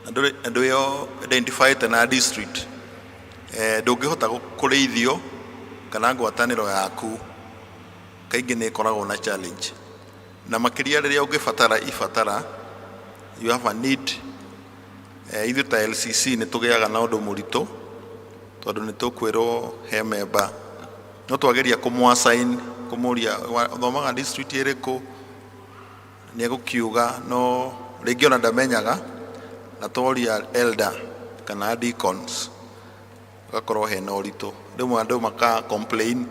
na ndwĩo identified na district, ndũngĩhota kũrĩithio kana ngwatanĩro yaku kaingĩ nĩ ĩkoragwo na challenge, na makĩria rĩrĩa ũngĩbatara ibatara, you have a need. Ithuĩ ta LCC nĩ tũgĩaga na ũndũ mũritũ tondũ nĩ tũkwĩrwo he member no twageria kũmũ assign, kũmũria ũthomaga district ĩrĩkũ, nĩ egũkiuga no rĩngĩ ona ndamenyaga, na tworia elder kana deacons gakorwo hena ũritũ. Rĩmwe andũ maka complain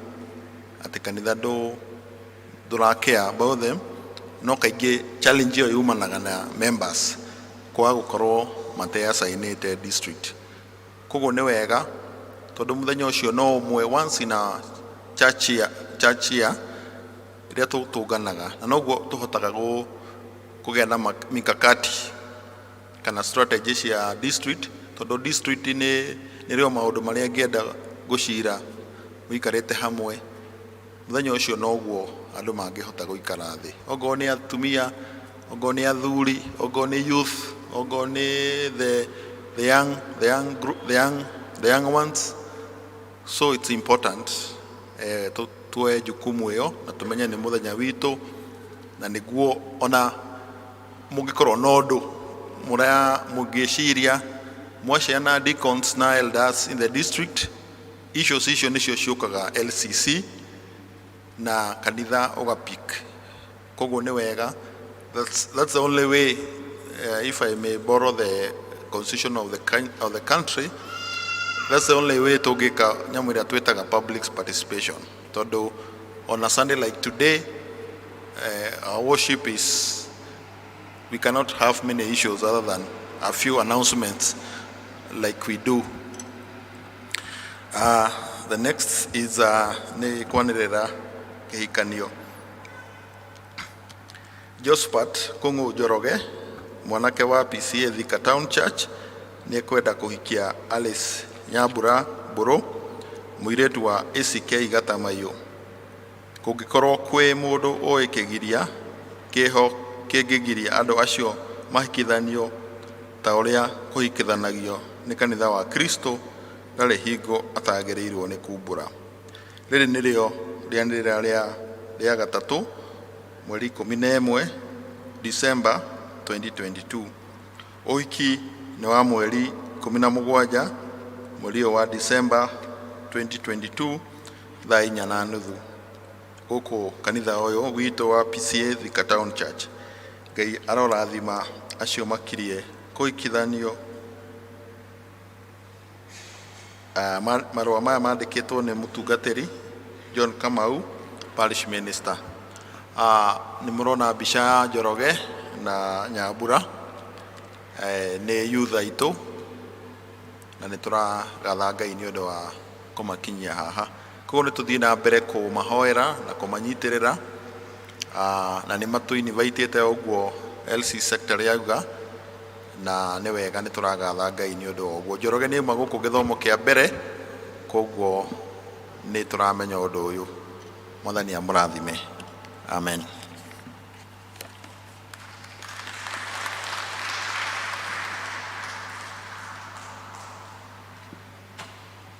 atĩ kanitha ndũra care about them, no kaingĩ challenge ĩyo yumanaga na members kwaga gũkorwo mateassignĩte district. Koguo nĩ wega tondũ mũthenya ũcio no ũmwe, once in a church year rĩrĩa tũtũnganaga, na noguo tũhotaga kũgĩa na mikakati kana strategy cia district, tondũ district nĩ nĩrĩo maũndũ marĩa ngĩenda gũcira mũikarĩte hamwe. Mũthenya ũcio noguo andũ mangĩhota gũikara thĩ, ongorwo nĩ atumia, ongorwo nĩ athuri, ongorwo nĩ youth, ongorwo nĩ the young group, the young ones. So it's important tuoe jukumu ĩyo na tũmenye nĩ mũthenya witũ, na nĩguo ona mũngĩkorwo na ũndũ mũrĩa mũngĩciria mwaciana deacons na elders in the district, issues icio nĩcio ciũkaga LCC na kanitha ũgapik. Koguo nĩ wega, that's the only way, if I may borrow the constitution of the country, that's the only way tũngĩka nyamũ ĩrĩa twĩtaga public participation, tondũ on a Sunday like today, our worship is, we cannot have many issues other than a few announcements like we do. The next is nĩ kwanĩrĩra kĩhikanio. Josephat Kung'u Njoroge, mwanake wa PCA Thika Town Church, nĩ ekwenda kũhikia Alice Nyambura Mbũrũ, mũirĩtu wa ACK Gatamaiyũ. Kũngĩkorwo kwĩ mũndũ ũĩ kĩgiria kĩho kĩngĩgiria andũ acio mahikithanio ta ũrĩa kũhikithanagio nĩ kanitha wa Kristo, ndarĩ hingo atagĩrĩirwo nĩ kumbũra. Rĩrĩ nĩrĩo rĩanĩrĩra rĩa gatatũ, mweri 11 December 2022. Ũhiki nĩ wa mweri 17 mweri ũyũ wa December 2022, thaa 4:30, gũkũ kanitha ũyũ witũ wa PCA Thika Town Church. Ngai arorathima acio makirie kũhikithanio. Marũa maya mandĩkĩtwo nĩ mũtungatĩri John Kamau, parish minister. Nĩ mũrona mbica ya Njoroge na Nyambura, nĩ youth aitũ, na nĩ tũragatha Ngai nĩ ũndũ wa kũmakinyia haha. Koguo nĩ tũthiĩ na mbere kũmahoera na kũmanyitĩrĩra, na nĩ matũ-invitĩte ũguo LC secretary auga, na nĩ wega, nĩ tũragatha Ngai nĩ ũndũ wa ũguo. Njoroge nĩ auma gũkũ gĩthomo kĩa mbere, koguo nĩ tũramenya ũndũ ũyũ. Mwathani amũrathime. Amen.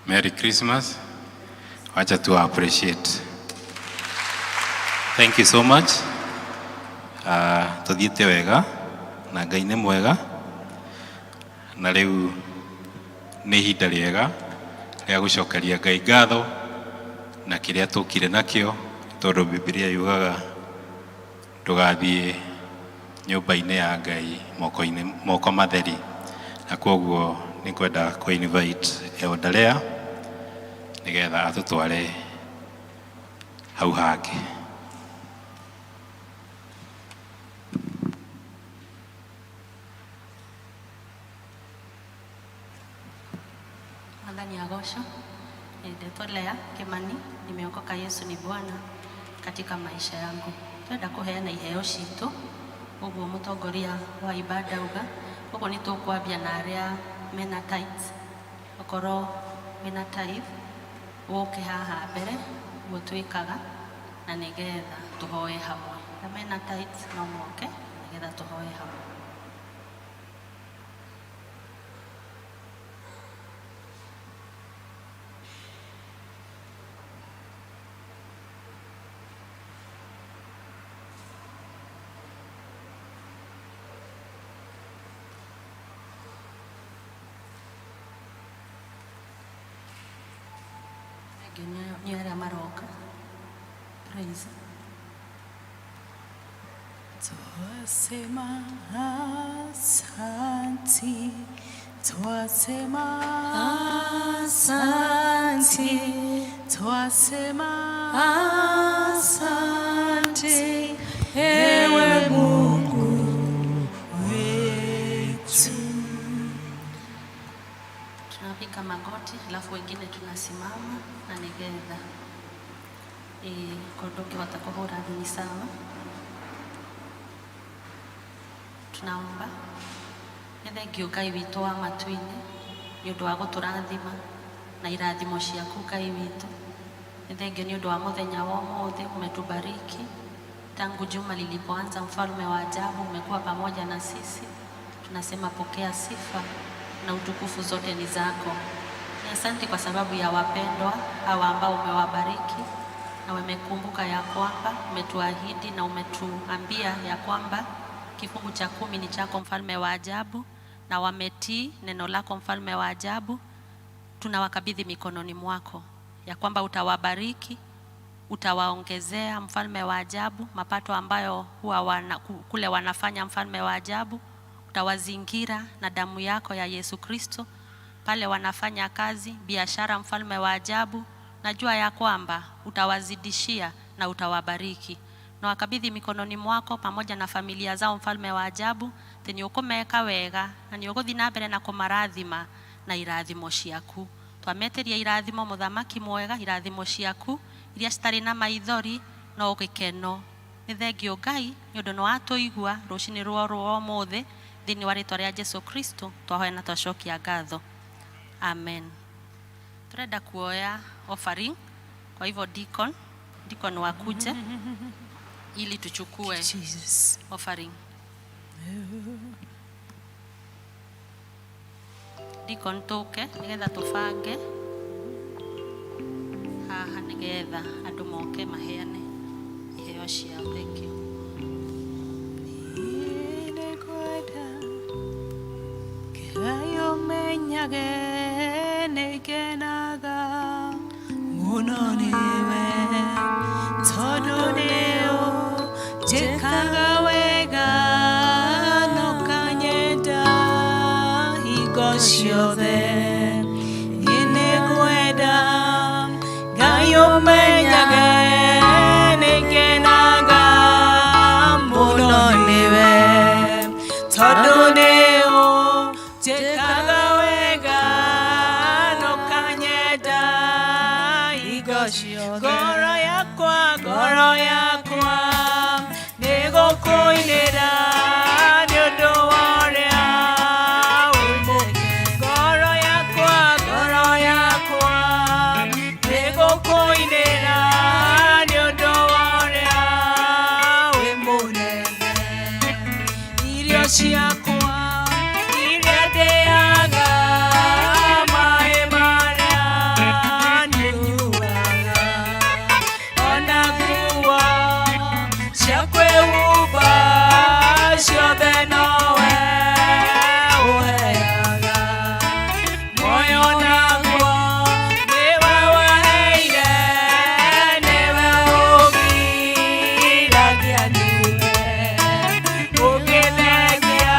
Merry Christmas. Wacha tu appreciate. Thank you so much. Tuthiĩte wega na Ngai nĩ mwega, na rĩu nĩ ihinda rĩega rĩa gũcokeria Ngai ngatho na kĩrĩa tũkire nakĩo, tondũ Bibilia yugaga ndũgathiĩ nyũmba-inĩ ya Ngai moko-inĩ moko matheri, na kwoguo nĩ kwenda kũ invite Elder Lea nĩgetha atũtware hau hangĩ. Mwathani agocwo. Nĩndetwo Lea Kimani, nimeokoka. Yesu ni Bwana katika maisha yangu. Twenda kuheana iheo citũ ũguo mũtongoria wa ibada auga. Koguo nĩ tũkwambia na arĩa mena tithes. Okorwo wĩna tithe, ũke haha mbere ũguo twĩkaga, na nĩgetha tũhoe hamwe. Arĩa mena tithes no moke nĩgetha tũhoe hamwe. Thengiũ nĩ arĩa maroka. Praise. Twasema asanti, twasema asanti, twasema asanti, ewe Mungu wetu. Tunapiga magoti alafu wengine tunasimama na nĩgetha korwo ndũngĩhota kũhũra ni sawa. Tunaomba. Nĩ thengiũ Ngai witũ wa matu-inĩ nĩ ũndũ wa gũtũrathima na irathimo ciaku, Ngai witũ. Nĩ thengiũ nĩ ũndũ wa mũthenya wa ũmũthĩ, umetubariki tangu juma lilipoanza. Mfalme wa ajabu, umekuwa pamoja na sisi. Tunasema pokea sifa na utukufu, zote ni zako. Ni asante kwa sababu ya wapendwa hawa ambao umewabariki na wamekumbuka ya kwamba umetuahidi na umetuambia ya kwamba kifungu cha 10 ni chako, mfalme wa ajabu, na wametii neno lako, mfalme wa ajabu. Tunawakabidhi mikononi mwako ya kwamba utawabariki. Utawaongezea mfalme wa ajabu mapato ambayo huwa kule wanafanya, mfalme wa ajabu. Utawazingira na damu yako ya Yesu Kristo pale wanafanya kazi, biashara, mfalme wa ajabu. Najua ya kwamba utawazidishia na utawabariki na wakabidhi mikononi mwako pamoja na familia zao, mfalme wa ajabu, atĩ nĩ ũkũmeka wega na nĩ ũgũthiĩ na mbere na kũmarathima na irathimo ciaku. Twametĩria irathimo, mũthamaki mwega, irathimo ciaku iria citarĩ na maithori no gĩkeno. Nĩ thengio Ngai nĩ ũndũ nĩ watũigua rũcinĩ rwa rwa ũmũthĩ. Thĩinĩ wa rĩtwa rĩa Jesu Kristo twahoya na twacokia ngatho, amen. Turenda kuoya offering, kwa hivyo deacon wakuje ili tuchukue offering. Deacon, tũke nĩgetha tũbange haha nĩgetha andũ moke maheane iheo ciao. Thank you. Nĩngwenda Ngai ũmenyage nĩngenaga mũno nĩwe, tondũ nĩũnjĩkaga wega na ũkanyenda hingo ciothe. Niĩ nĩngwenda Ngai ũmenyage nĩngenaga mũno nĩwe, tondũ nĩũnjĩkaga wega na ũkanyenda hingo ciothe. Ngoro yakwa, ngoro yakwa nĩgũkũinĩra nĩ ũndũ wa ũrĩa wĩ mwega. Ngoro yakwa, ngoro yakwa nĩgũkũinĩra nĩ ũndũ wa ũrĩa wĩ mũnene. Irio ciakwa iria ndĩaga, maĩ marĩa nyuaga, ona nguo cia kwĩhumba, ciothe nowe ũheaga. Muoyo naguo nĩwe waheire, nĩwe ũgiragia nyue. Ũngĩthengia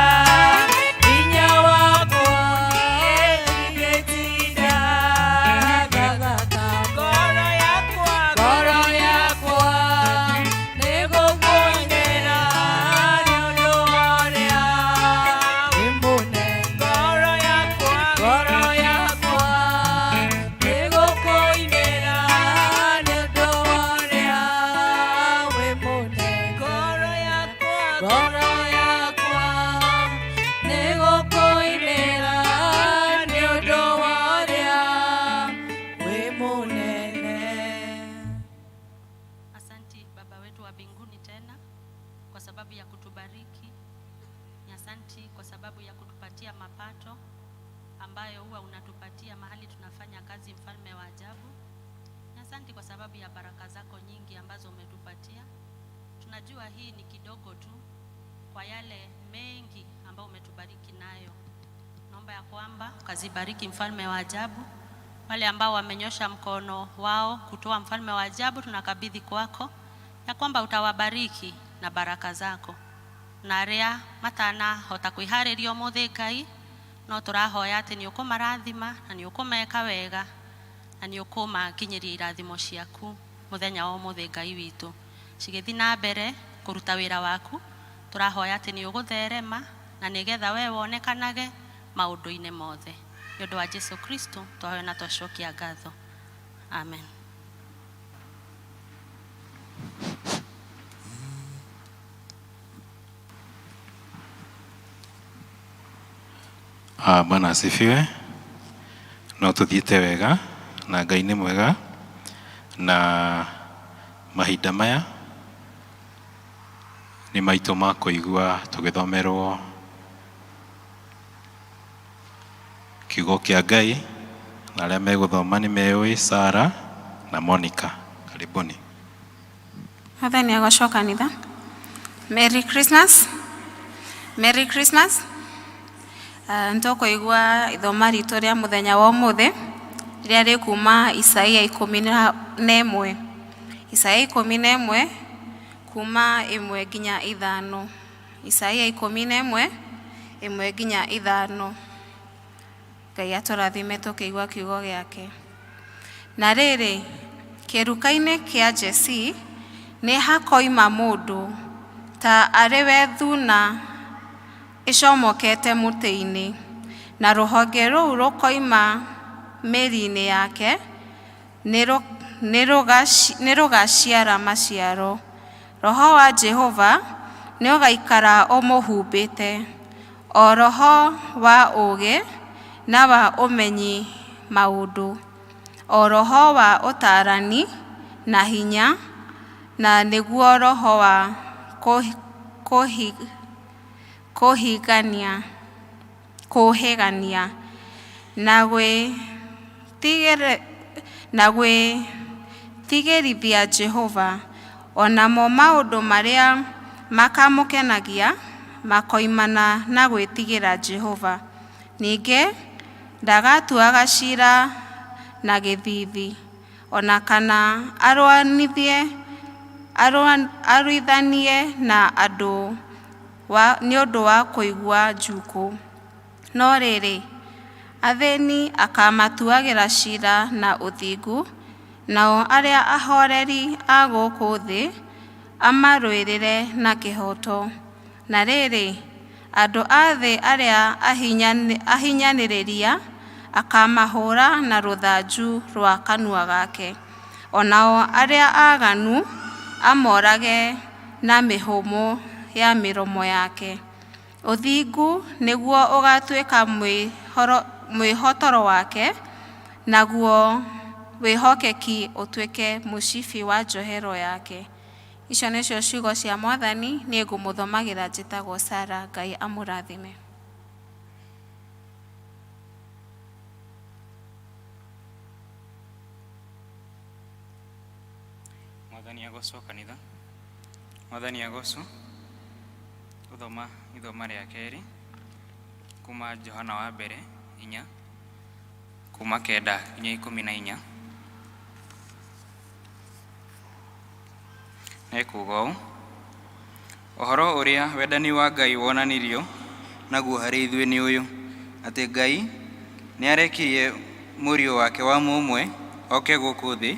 hinya wakwa, ndingĩtinda ngĩthaka. Ngoro yakwa, ngoro yakwa nĩgũkũinĩra nĩ ũndũ wa ũrĩa wĩ mũnene. Ngoro yakwa, ngoro yakwa nĩgũkũinĩra nĩ ũndũ wa ũrĩa wĩ mũnene. Ngoro yakwa, ngoro yakwa nĩgũkũinĩra nĩ ũndũ wa ũrĩa wĩ mũnene. Asanti Baba wetu wa mbinguni tena kwa sababu ya kutubariki. Ni asanti kwa sababu ya kutupatia mapato ambayo huwa unatupatia mahali tunafanya kazi, mfalme wa ajabu. Ni asanti kwa sababu ya baraka zako nyingi ambazo umetupatia. Tunajua hii ni kidogo tu kwa yale mengi ambayo umetubariki nayo. Naomba ya kwamba ukazibariki, mfalme wa ajabu. Wale ambao wamenyosha mkono wao kutoa, mfalme wa ajabu, tunakabidhi kwako ya kwamba utawabariki na baraka zako, na arĩa matanahota kwĩharĩria ũmũthĩ, Ngai, no tũrahoya atĩ nĩ ũkũmarathima na nĩ ũkũmeka wega na nĩ ũkũmakinyĩria irathimo ciaku mũthenya wa ũmũthĩ. Ngai witũ, cigĩthiĩ na mbere kũruta wĩra waku, tũrahoya atĩ nĩ ũgũtherema na nĩgetha we wonekanage maũndũ-inĩ mothe. Nĩ ũndũ wa Jesu Kristo twahoya na twacokia ngatho, amen. Ah, Bwana asifiwe. No tuthiĩte wega na Ngai nĩ mwega, na mahinda maya nĩ maitũ ma kũigua tũgĩthomerwo kiugo kĩa Ngai, na arĩa megũthoma nĩ meũĩ, Sara na Monica. Karibuni. Mwathani agocwo kanitha. Merry Christmas. Merry Christmas. Nĩtũkũigua ithoma ritũ rĩa mũthenya wa ũmũthĩ rĩrĩa rĩkuma Isaia 11. Isaia 11 kuma 1 nginya 5. Isaia 11 1 nginya 5. Ngai atũrathime tũkĩigua kiugo gĩake. Na rĩrĩ, kĩruka-inĩ kĩa Jesii nĩ hakoima mũndũ ta arĩ we thuna ĩcomokete mũtĩ-inĩ, na rũhonge rũu rũkoima mĩri-inĩ yake, nĩ rũgaciara maciaro. Roho wa Jehova nĩũgaikara ũmũhumbĩte, o roho wa ũũgĩ na wa ũmenyi maũndũ, o roho wa ũtaarani na hinya, na nĩguo roho wa kũhĩgania na gwĩtigĩrithia Jehova, o namo maũndũ marĩa makamũkenagia makoimana na gwĩtigĩra Jehova. Ningĩ ndagatuaga ciira na gĩthiithi, o na kana arũithanie na andũ nĩ ũndũ wa kũigua njukũ. No rĩrĩ, athĩni akamatuagĩra ciira na ũthingu, nao arĩa ahoreri a gũkũ thĩ amarũĩrĩre na kĩhooto. Na rĩrĩ, andũ a thĩ arĩa ahinyanĩrĩria akamahũũra na rũthanju rwa kanua gake, o nao arĩa aaganu amorage na mĩhũmũ ya mĩromo yake. Ũthingu nĩguo ũgaatuĩka mwĩhotoro wake, naguo wĩhokeki ũtuĩke mũcibi wa njohero yake. Icio nĩcio ciugo cia Mwathani. Niĩ ngũmũthomagĩra njĩtagwo Sara. Ngai amũrathime. Mwathani agocwo, kanitha. Mwathani agocwo. Gũthoma ithoma rĩa kerĩ kuma Johana wa mbere 4 kuma 9 nginya 14. Ekuuga ũũ: ũhoro ũrĩa wendani wa Ngai wonanirio naguo harĩ ithuĩ nĩ ũyũ, atĩ Ngai nĩarekirie Mũriũ wake wa mũmwe oke gũkũ thĩ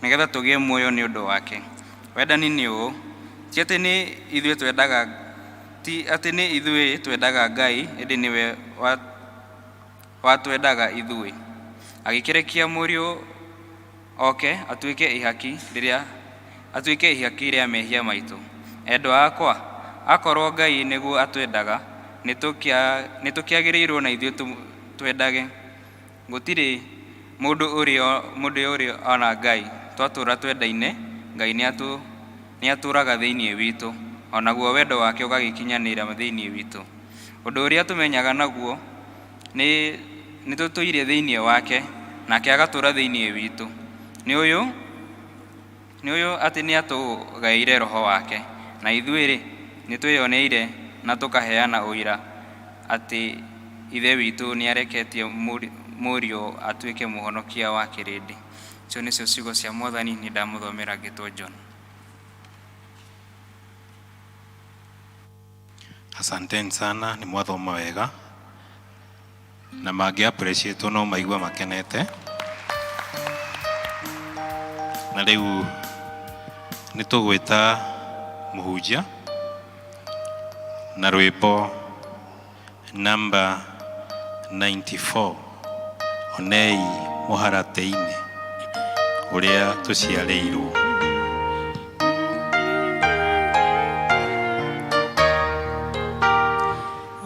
nĩgetha tũgĩe muoyo nĩ ũndũ wake. Wendani nĩ ũũ, ti atĩ nĩ ithuĩ twendaga ti atĩ nĩ ithuĩ twendaga Ngai, ĩndĩ nĩwe watwendaga ithuĩ, agĩkĩrekia Mũriũ oke atuĩke ihaki rĩa mehia maitũ. Endwa akwa, akorwo Ngai nĩguo atwendaga, nĩtũkĩagĩrĩirwo na ithuĩ twendage. Gũtirĩ mũndũ ũrĩ ona Ngai. Twatũũra twendaine, Ngai nĩatũũraga thĩinĩ witũ, o naguo wendo wake ũgagĩkinyanĩra thĩinĩ witũ. Ũndũ ũrĩa tũmenyaga naguo nĩ nĩtũtũire thĩinĩ wake, nake agatũũra thĩinĩ witũ, nĩ ũyũ atĩ nĩatũgaĩire Roho wake. Na ithuĩ-rĩ, nĩtwĩyoneire na tũkaheana ũira atĩ Ithe witũ nĩareketie Mũriũ atuĩke mũhonokia wa kĩrĩndĩ. Icio nĩcio ciugo cia Mwathani. Nĩ ndamũthomera ngĩtwo John. Asanteni sana, nĩ mwathoma wega na mangĩ appreciate no maigua makenete. Na rĩu nĩ tũgwĩta mũhunjia na rwĩmbo namba 94, Onei mũharatĩ-inĩ ũrĩa tũciarĩirwo.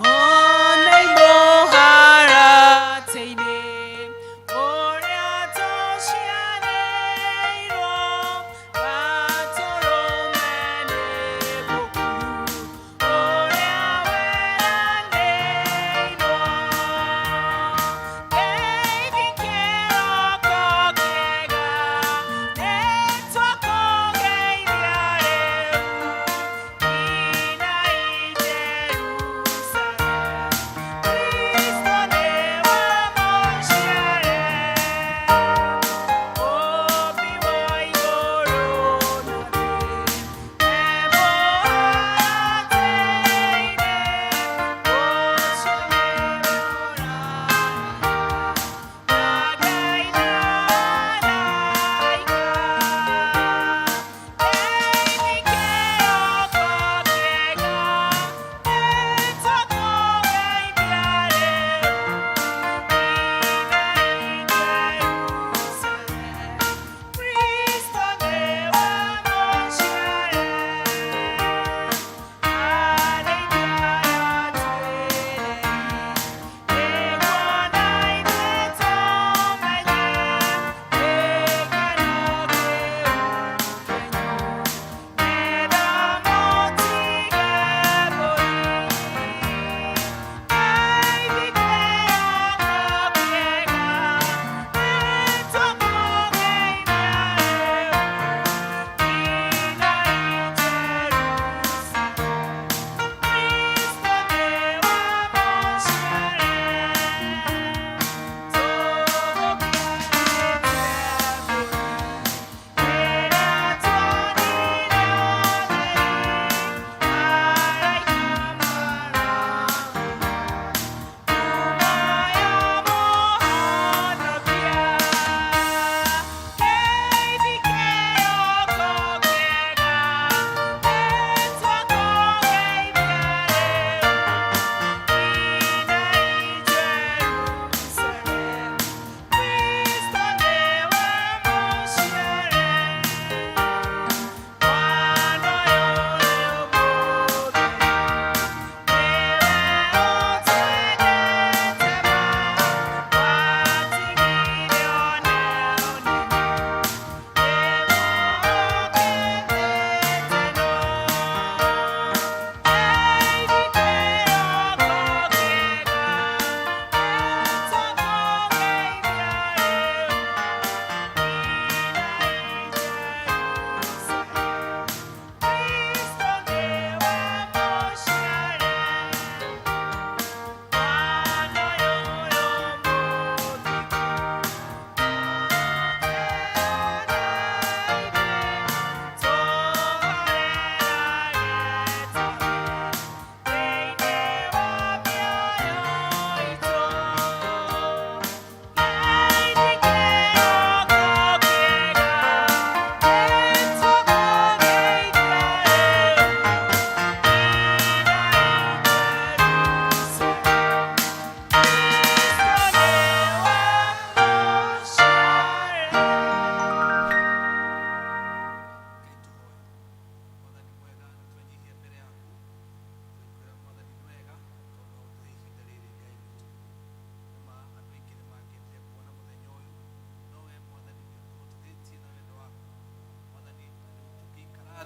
Onei mũharatĩ-inĩ ũrĩa tũciarĩirwo, gatũrũme nĩ gũkũ ũrĩa weranĩirwo. Geithi kĩroko kĩega nĩtwa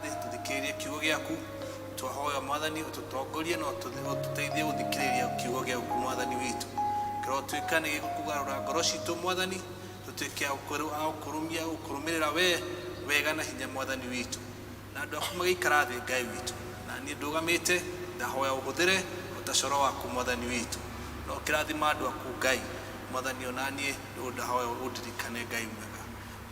Thĩ tũthikĩrĩrie kiugo gĩaku. Twahoya Mwathani ũtũtongorie na ũtũteithie gũthikĩrĩria kiugo gĩaku Mwathani witũ. Kĩrotuĩka nĩ gĩgũkũgarũra ngoro citũ Mwathani, tũtuĩke a gũkũrũmia gũkũrũmĩrĩra we wega na hinya Mwathani witũ. Na andũ aku magĩikara thĩ Ngai witũ. Na niĩ ndũgamĩte ndahoya ũhũthĩre o ta coro waku Mwathani witũ. Na ũkĩrathima andũ aku Ngai. Mwathani ona niĩ rĩu ndahoya ũndirikane Ngai mwega.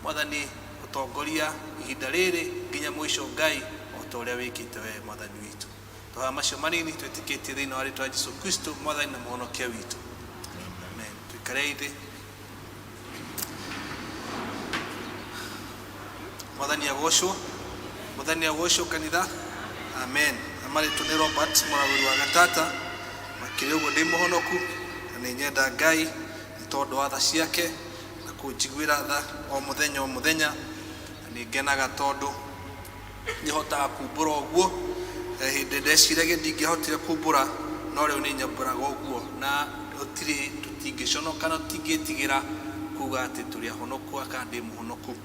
Mwathani ũtongoria ihinda rĩrĩ nginya mũico Ngai o ta ũrĩa wĩkĩte we Mwathani witũ. Twahoya macio manini twĩtĩkĩtie thĩinĩ wa rĩtwa Jesu Kristo Mwathani na Mũhonokia witũ. Amen. Tũikarei thĩ. Mwathani agocwo. Mwathani agocwo kanitha. Amen. Amarĩtwo nĩ Robert Mũragũri wa Gatata. Makĩria ũguo ndĩ mũhonoku na nĩ nyenda Ngai nĩ tondũ wa tha ciake na kũnjiguĩra tha o mũthenya o mũthenya, na nĩ ngenaga tondũ nĩ hotaga kumbũra ũguo. Hĩndĩ ndeciragia ndingĩahotire kumbũra, no rĩu nĩ nyumbũraga ũguo, na gũtirĩ, tũtingĩconoka na tũtingĩtigĩra kuga atĩ tũrĩ ahonoku kana ndĩ mũhonoku.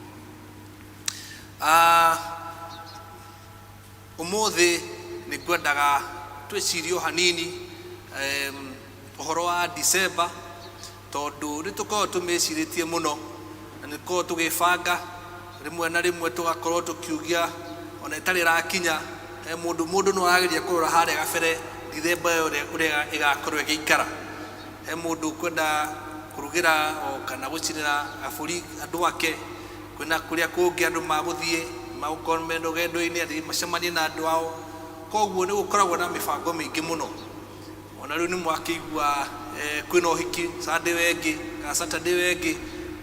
Ũmũthĩ nĩ ngwendaga twĩcirie o hanini ũhoro wa December, tondũ nĩ tũkoragwo tũmĩcirĩtie mũno na nĩ tũkoragwo tũgĩbanga rĩmwe na rĩmwe tũgakorwo tũkiugia ona ĩtarĩ ĩrakinya, he mũndũ mũndũ no arageria kũrora harĩa gabere Dithemba ĩyo ũrĩa ĩgakorwo ĩgĩikara. He mũndũ ũkwenda kũrugĩra o kana gũcinĩra gabũri andũ ake, kwĩna kũrĩa kũngĩ andũ magũthiĩ, magũkorwo me rũgendo-inĩ athiĩ macemanie na andũ ao, koguo nĩ gũkoragwo na mĩbango mĩingĩ mũno. Ona rĩu nĩ mwakĩigua kwĩna ũhiki Sunday ĩyo ĩngĩ kana Saturday ĩyo ĩngĩ,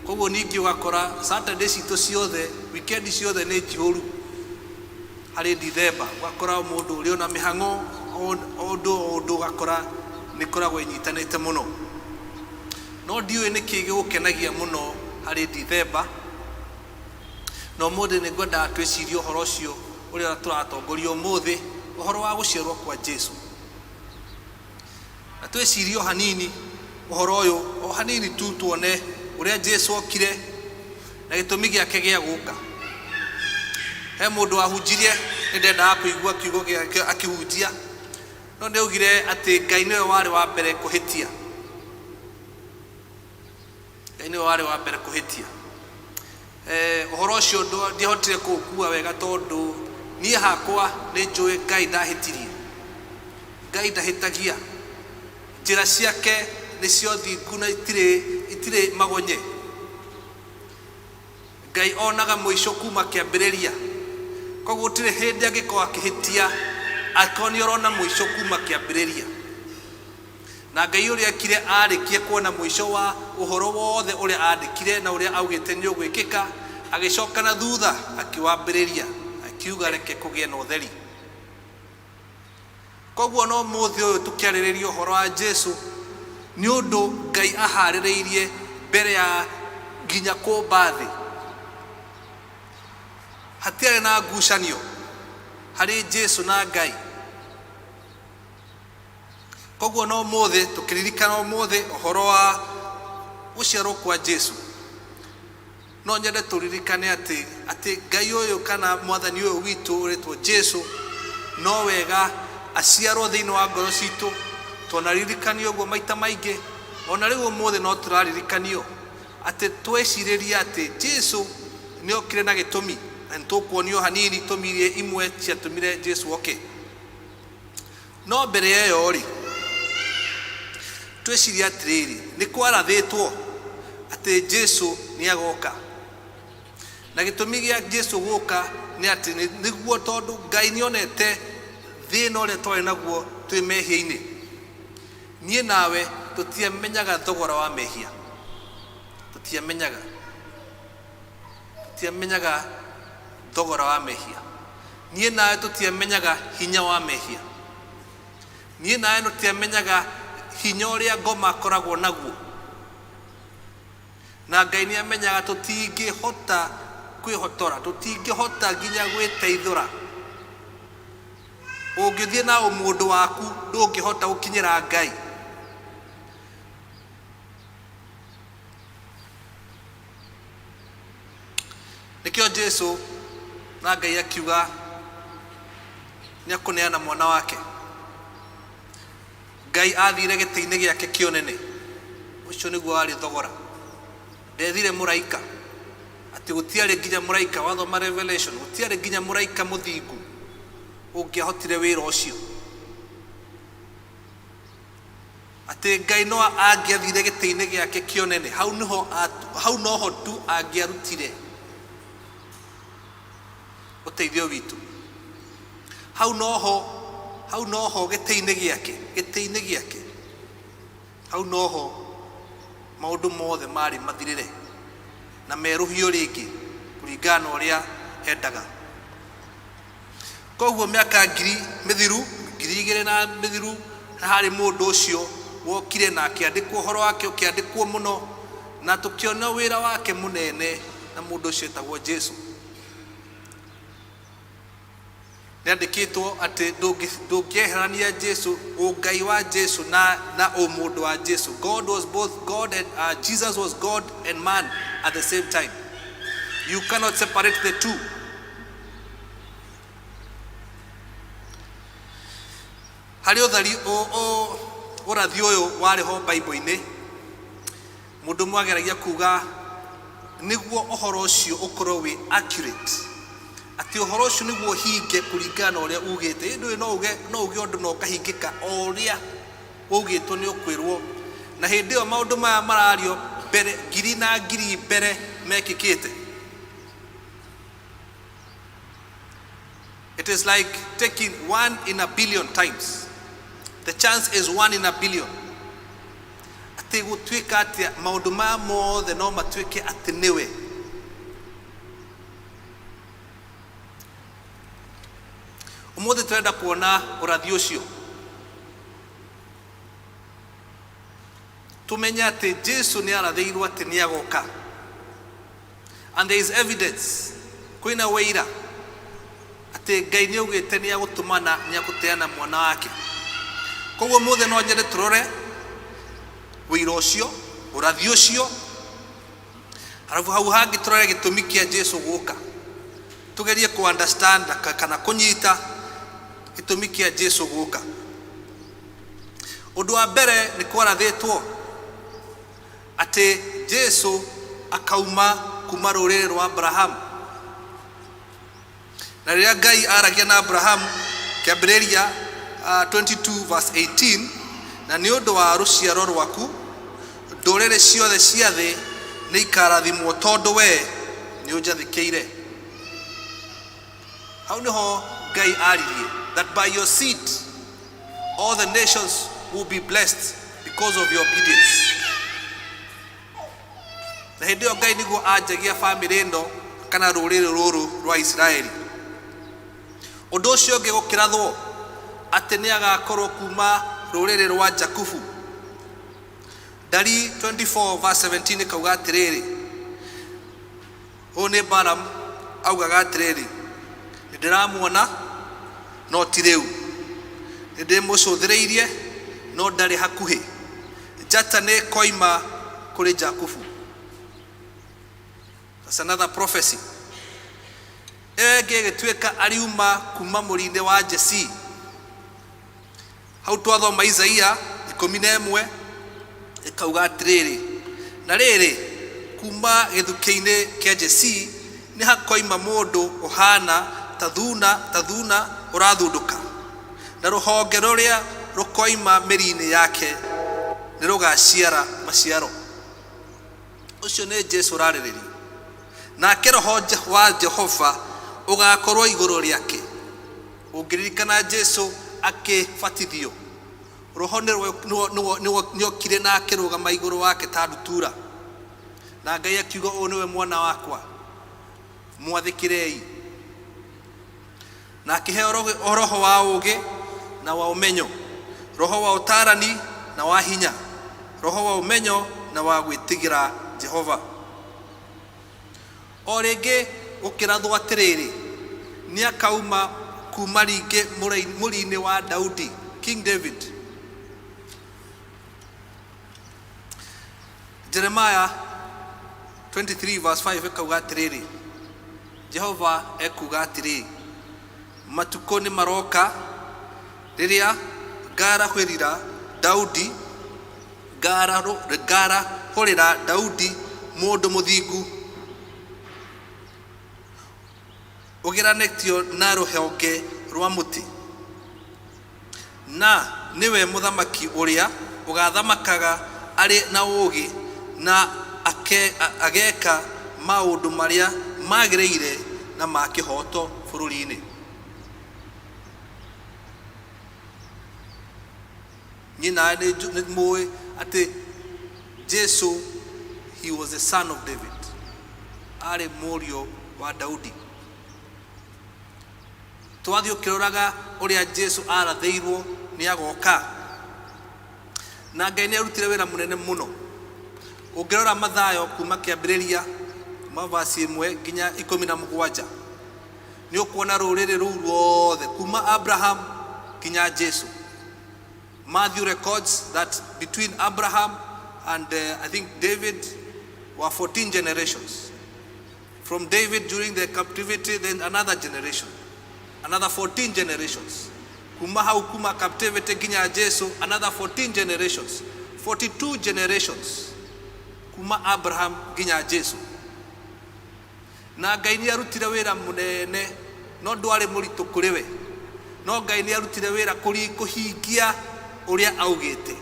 koguo ningĩ ũgakora Saturday citũ ciothe, weekend ciothe nĩ njihũru harĩ Dithemba, ũgakora o mũndũ ũrĩ ona mĩhang'o, o ũndũ o ũndũ ũgakora nĩ ĩkoragwo ĩnyitanĩte mũno. No ndiũĩ nĩkĩ gĩgũkenagia mũno harĩ Dithemba, na ũmũthĩ nĩ ngwendaga twĩcirie ũhoro ũcio ũrĩa tũratongoria ũmũthĩ, ũhoro wa gũciarwo kwa Jesu. Na twĩcirie o hanini ũhoro ũyũ, o hanini tu tuone ũrĩa Jesu okire na gĩtũmi gĩake gĩa gũka. He mũndũ wahunjirie, nĩ ndendaga kũigua kiugo gĩake akĩhunjia, no nĩ augire atĩ Ngai nĩwe warĩ wa mbere kũhĩtia. Ngai nĩwe warĩ wa mbere kũhĩtia. Ũhoro ũcio ndiahotire kũũkua wega tondũ niĩ hakwa nĩ njũĩ Ngai ndahĩtirie. Ngai ndahĩtagia. Njĩra ciake nĩ cia ũthingu na itirĩ magonye. Ngai onaga mũico kuma kĩambĩrĩria. Koguo gũtirĩ hĩndĩ angĩkorwo akĩhĩtia angĩkorwo nĩ arona mũico kuma kĩambĩrĩria. Na Ngai ũrĩa ekire aarĩkia kuona mũico wa ũhoro wothe ũrĩa aandĩkire na ũrĩa augĩte nĩũgwĩkĩka, agĩcoka na thutha akĩwambĩrĩria, akiuga reke kũgĩe na ũtheri. Koguo ona ũmũthĩ ũyũ tũkĩarĩrĩria ũhoro wa Jesu, nĩ ũndũ Ngai aharĩrĩirie mbere ya nginya kũmba thĩ. Hatiarĩ na ngucanio harĩ Jesu na Ngai. Koguo no ũmũthĩ tũkĩririkana ũmũthĩ ũhoro wa gũciarwo kwa Jesu, no nyende tũririkane atĩ atĩ Ngai ũyũ kana mwathani ũyũ witũ ũrĩtwo Jesu, no wega aciarwo thĩinĩ wa ngoro citũ. Twanaririkanio ũguo maita maingĩ, ona rĩu ũmũthĩ no tũraririkanio atĩ twecirĩrie atĩ Jesu nĩ okire na gĩtũmi, na nĩ tũkuonio hanini itũmi iria imwe ciatũmire Jesu oke. No mbere ya ĩyo-rĩ, twĩcirie atĩrĩrĩ, nĩ kwarathĩtwo atĩ Jesu nĩ agoka. Na gĩtũmi gĩa Jesu gũka nĩ atĩ nĩguo tondũ Ngai nĩ onete thĩna ũrĩa twarĩ naguo twĩ mehia-inĩ. Niĩ nawe tũtiamenyaga thogora wa mehia. Tũtiamenyaga. Tũtiamenyaga thogora wa mehia. Niĩ nawe tũtiamenyaga hinya wa mehia. Niĩ nawe tũtiamenyaga hinya ũrĩa ngoma akoragwo naguo. Na Ngai nĩ amenyaga tũtingĩhota kwĩhotora, tũtingĩhota nginya gwĩteithũra. Ũngĩthiĩ na ũmũndũ waku ndũngĩhota gũkinyĩra Ngai. Nĩkĩo Jesu na Ngai akiuga Nĩ akũneana mwana wake. Ngai athire gĩtĩ-inĩ gĩake kĩonene. Ũcio nĩguo warĩ thogora. Ndethire mũraika. Atĩ gũtiarĩ nginya mũraika, wathoma Revelation, gũtiarĩ nginya mũraika mũthingu ũngĩahotire wĩra ũcio. Atĩ Ngai no angĩathire gĩtĩ-inĩ gĩake kĩonene, hau nĩho hau noho tu angĩarutire ũteithio witũ. Hau noho, hau noho gĩtĩ-inĩ gĩake, gĩtĩ-inĩ gĩake, hau noho maũndũ mothe marĩ mathirĩre na merũhio rĩngĩ kũringana na ũrĩa endaga. Koguo mĩaka ngiri mĩthiru, 2000 na mĩthiru, harĩ mũndũ ũcio wokire na akĩandĩkwo, ũhoro wake ũkĩandĩkwo mũno, na tũkĩona wĩra wake mũnene, na mũndũ ũcio etagwo Jesu. Nĩandĩkĩtwo atĩ ndũngĩeherania Jesu, ũngai wa Jesu na ũmũndũ wa Jesu. God was both God and Jesus was God and man at the same time. You cannot separate the two. Harĩ ũthari ũrathi ũyũ warĩ ho Bible-inĩ, mũndũ ũmwe ageragia kuga nĩguo ũhoro ũcio ũkorwo wĩ accurate, atĩ ũhoro ũcio nĩguo ũhinge kũringana na ũrĩa ugĩte. Ĩndĩ ũyũ no uge ũndũ na ũkahingĩka o ũrĩa ũgĩtwo nĩ ũkwĩrwo. Na hĩndĩ ĩyo maũndũ maya marario mbere, ngiri na ngiri mbere mekĩkĩte. It is like taking 1 in a billion times. The chance is 1 in a billion. Atĩ gũtuĩka atĩ maũndũ maya mothe no matuĩke atĩ nĩwe. Ũmũthĩ tũrenda kuona ũrathi ũcio. Tũmenye atĩ Jesu nĩ arathĩirwo atĩ nĩ agoka. And there is evidence. Kwĩna wĩira atĩ Ngai nĩ augĩte nĩ agũtũmana, nĩ agũteana mwana wake. Koguo ũmũthĩ no nyende tũrore wĩira ũcio, ũrathi ũcio, arabu hau hangĩ tũrore gĩtũmi kĩa Jesu gũka. Tũgerie kũ understand kana kũnyita gĩtũmi kĩa Jesu gũka. Ũndũ wa mbere nĩ kwarathĩtwo atĩ Jesu akauma kuma rũrĩrĩ rwa Abrahamu. Na rĩrĩa Ngai aragia na Abrahamu kĩambĩrĩria 22 verse 18, na nĩ ũndũ wa rũciaro rwaku ndũrĩrĩ ciothe cia thĩ nĩ ikarathimwo tondũ we nĩ ũnjathĩkĩire. Hau nĩho Ngai aririe that by your seed all the nations will be blessed because of your obedience. Na hĩndĩ ĩyo Ngai nĩguo anjagia bamĩrĩ ĩno kana rũrĩrĩ rũrũ rwa Isiraeli. Ũndũ ũcio ũngĩ gũkĩrathwo atĩ nĩ agakorwo kuma rũrĩrĩ rwa Jakubu. Ndari 24 verse 17 ĩkauga atĩrĩrĩ, ũyũ nĩ Balaam augaga atĩrĩrĩ, nĩ ndĩramuona no ti rĩu, nĩ ndĩmũcũthĩrĩirie no ndarĩ hakuhĩ, njata nĩ ĩkoima kũrĩ Jakubu. That's another prophecy. Ĩyo ĩngĩ ĩgĩtuĩka ariuma kuma mũri-inĩ wa Jesii. Hau twathoma Isaia 11 ĩkauga atĩrĩrĩ, na rĩrĩ, kuma gĩthukĩ-inĩ kĩa Jesii nĩ hakoima mũndũ ũhana ta thuna ũrathundũka, na rũhonge rũrĩa rũkoima mĩri-inĩ yake nĩ rũgaciara maciaro. Ũcio nĩ Jesu ũrarĩrĩria. Nake roho wa Jehova ũgakorwo igũrũ rĩake. Ũngĩririkana Jesu akĩbatithio, roho nĩokire na akĩrũgama igũrũ wake ta ndutura. Na Ngai akiuga, ũyũ nĩwe mwana wakwa, mwathĩkĩrei. Na akĩheo roho wa ũũgĩ na wa ũmenyo, roho wa ũtaarani na wa hinya, roho wa ũmenyo na wa gwĩtigĩra Jehova. O rĩngĩ gũkĩrathwo atĩrĩrĩ, nĩ akauma kuma rĩngĩ mũri-inĩ wa Daudi, King David. Jeremiah 23 verse 5 ĩkauga atĩrĩrĩ, Jehova ekuga atĩrĩ, Matukũ nĩ maroka rĩrĩa ngarahũrĩra Daudi ngarahũrĩra Daudi mũndũ mũthingu ũgeranĩtio na rũhonge rwa mũtĩ, na nĩwe mũthamaki ũrĩa ũgathamakaga arĩ na ũũgĩ na ageka maũndũ marĩa magĩrĩire na ma kĩhooto bũrũri-inĩ. Niĩ nawe nĩ mũĩ atĩ Jesu, he was the son of David, arĩ mũriũ wa Daudi. Twathiĩ ũkĩroraga ũrĩa Jesu arathĩirwo nĩ agoka, na Ngai nĩ arutire wĩra mũnene mũno. Ũngĩrora Mathayo kuma kĩambĩrĩria, kuma vasi 1 nginya 17, nĩ ũkuona rũrĩrĩ rũu ruothe kuma Abraham nginya Jesu. Matthew records that between Abraham and I think David were 14 generations. From David during the captivity, then another generation, another 14 generations. Kuma hau, kuma captivity nginya Jesu, another 14 generations, 42 generations kuma Abraham nginya Jesu. Na Ngai nĩ arutire wĩra mũnene, no ndwarĩ mũritũ kũrĩ we, no Ngai nĩ arutire wĩra kũhingia ũrĩa augĩte.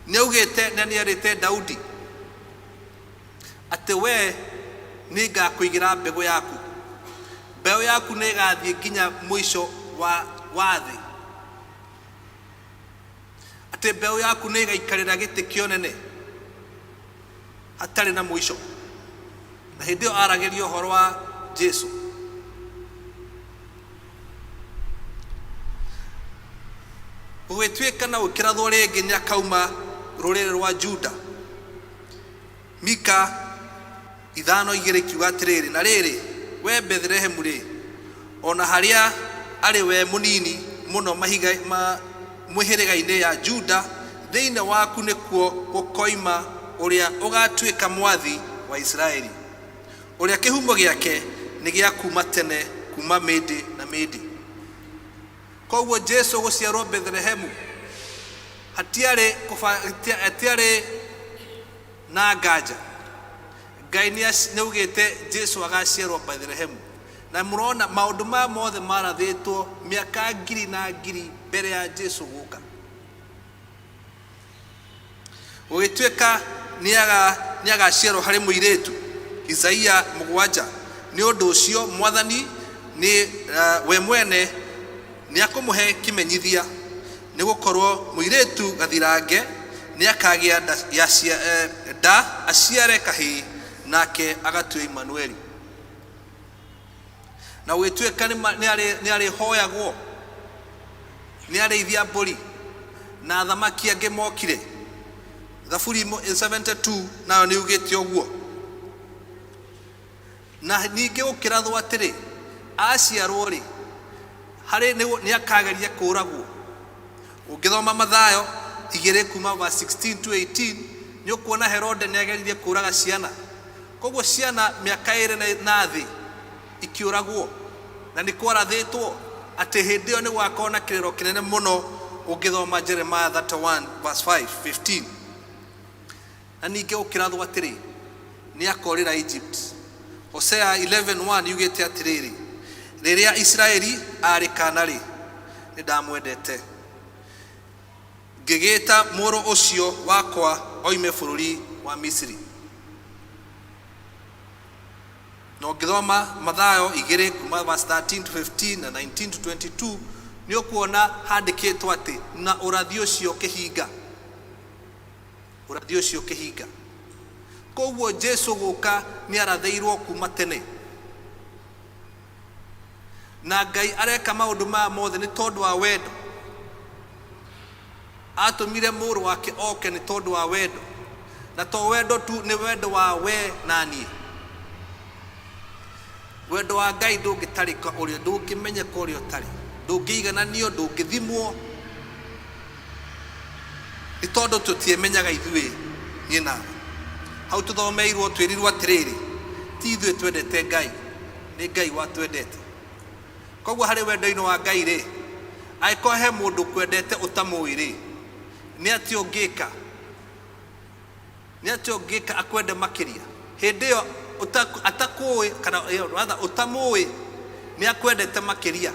Nĩ augĩte na nĩ arĩte Daudi atĩ we nĩ ngakũigĩra mbegũ yaku, mbeũ yaku nĩ ĩgathiĩ nginya mũico wa thĩ, atĩ mbeũ yaku nĩ ĩgaikarĩra gĩtĩ kĩa ũnene hatarĩ na mũico. Na hĩndĩ ĩyo aragĩria ũhoro wa Jesu. Gũgĩtuĩka na gũkĩrathwo rĩngĩ nĩ akauma rũrĩrĩ rwa Juda. Mika 5:2 kiuga atĩrĩrĩ, na rĩrĩ, we Bethlehemu rĩ, ona harĩa arĩ we mũnini mũno mahiga ma mũhĩrĩga-inĩ ya Juda, thĩinĩ waku nĩkuo gũkoima ũrĩa ũgatuĩka mwathi wa Isiraeli, ũrĩa kĩhumo gĩake nĩ gĩa kuma tene, kuma mĩndĩ na mĩndĩ. Koguo Jesu gũciarwo Bethlehemu hatiarĩ na nganja. Ngai nĩ augĩte Jesu agaciarwo Bethlehemu, na mũrona maũndũ maya mothe marathĩtwo mĩaka ngiri na ngiri mbere ya Jesu gũka. Gũgĩtuĩka nĩ agaciarwo harĩ mũirĩtu. Isaia 7, nĩ ũndũ ũcio Mwathani nĩ we mwene nĩ akũmũhe kĩmenyithia, nĩ gũkorwo mũirĩtu gathirange nĩ akagĩa nda aciare kahĩĩ, nake agatue Imanueli. Na gũgĩtuĩka nĩ arĩhoyagwo nĩ arĩithia mbũri na athamaki angĩ mokire. Thaburi 72 nayo nĩ yugĩte ũguo. Na ningĩ gũkĩrathwo atĩrĩ, aciarwo rĩ, harĩ nĩ akageria kũũragwo. Ũngĩthoma Mathayo 2 kuma verse 16 to 18, nĩ ũkuona Herode nĩ ageririe kũũraga ciana. Koguo ciana mĩaka 2 na thĩ ikĩũragwo, na nĩ kwarathĩtwo atĩ hĩndĩ ĩyo nĩ gũgakorwo na kĩrĩro kĩnene mũno. Ũngĩthoma Jeremiah 31 verse 5 15. Na ningĩ gũkĩrathwo atĩrĩ, nĩ akorĩra Egypt. Hosea 11:1 yugĩte atĩrĩrĩ, rĩrĩa Isiraeli arĩ kana rĩ, nĩ ndamwendete, ngĩgĩta mũrũ ũcio wakwa oime bũrũri wa Misiri. Na ũngĩthoma Mathayo 2 kuma verse 13 to 15 na 19 to 22, nĩ ũkuona handĩkĩtwo atĩ na ũrathi ũcio ũkĩhinga, ũrathi ũcio ũkĩhinga. Koguo Jesu gũka nĩ arathĩirwo kuma tene, na Ngai areka maũndũ maya mothe nĩ tondũ wa wendo. Atũmire mũrũ wake oke nĩ tondũ wa wendo, na to wendo tu, nĩ wendo wa we na niĩ. Wendo wa Ngai ndũngĩtarĩka, ũrĩa ndũngĩmenyeka ũrĩa ũtarĩ, ndũngĩigananio, ndũngĩthimwo, nĩ tondũ tũtiĩmenyaga ithuĩ niĩ nawe. Hau tũthomeirwo twĩrirwo atĩrĩrĩ, ti ithuĩ twendete Ngai, nĩ Ngai watwendete. Koguo harĩ wendo-inĩ wa Ngai rĩ, angĩkorwo he mũndũ ũkwendete ũtamũĩ rĩ, nĩ atĩa ũngĩka? Nĩ atĩa ũngĩka akwende makĩria? Hĩndĩ ĩyo atakũĩ kana rather ũtamũĩ nĩ akwendete makĩria.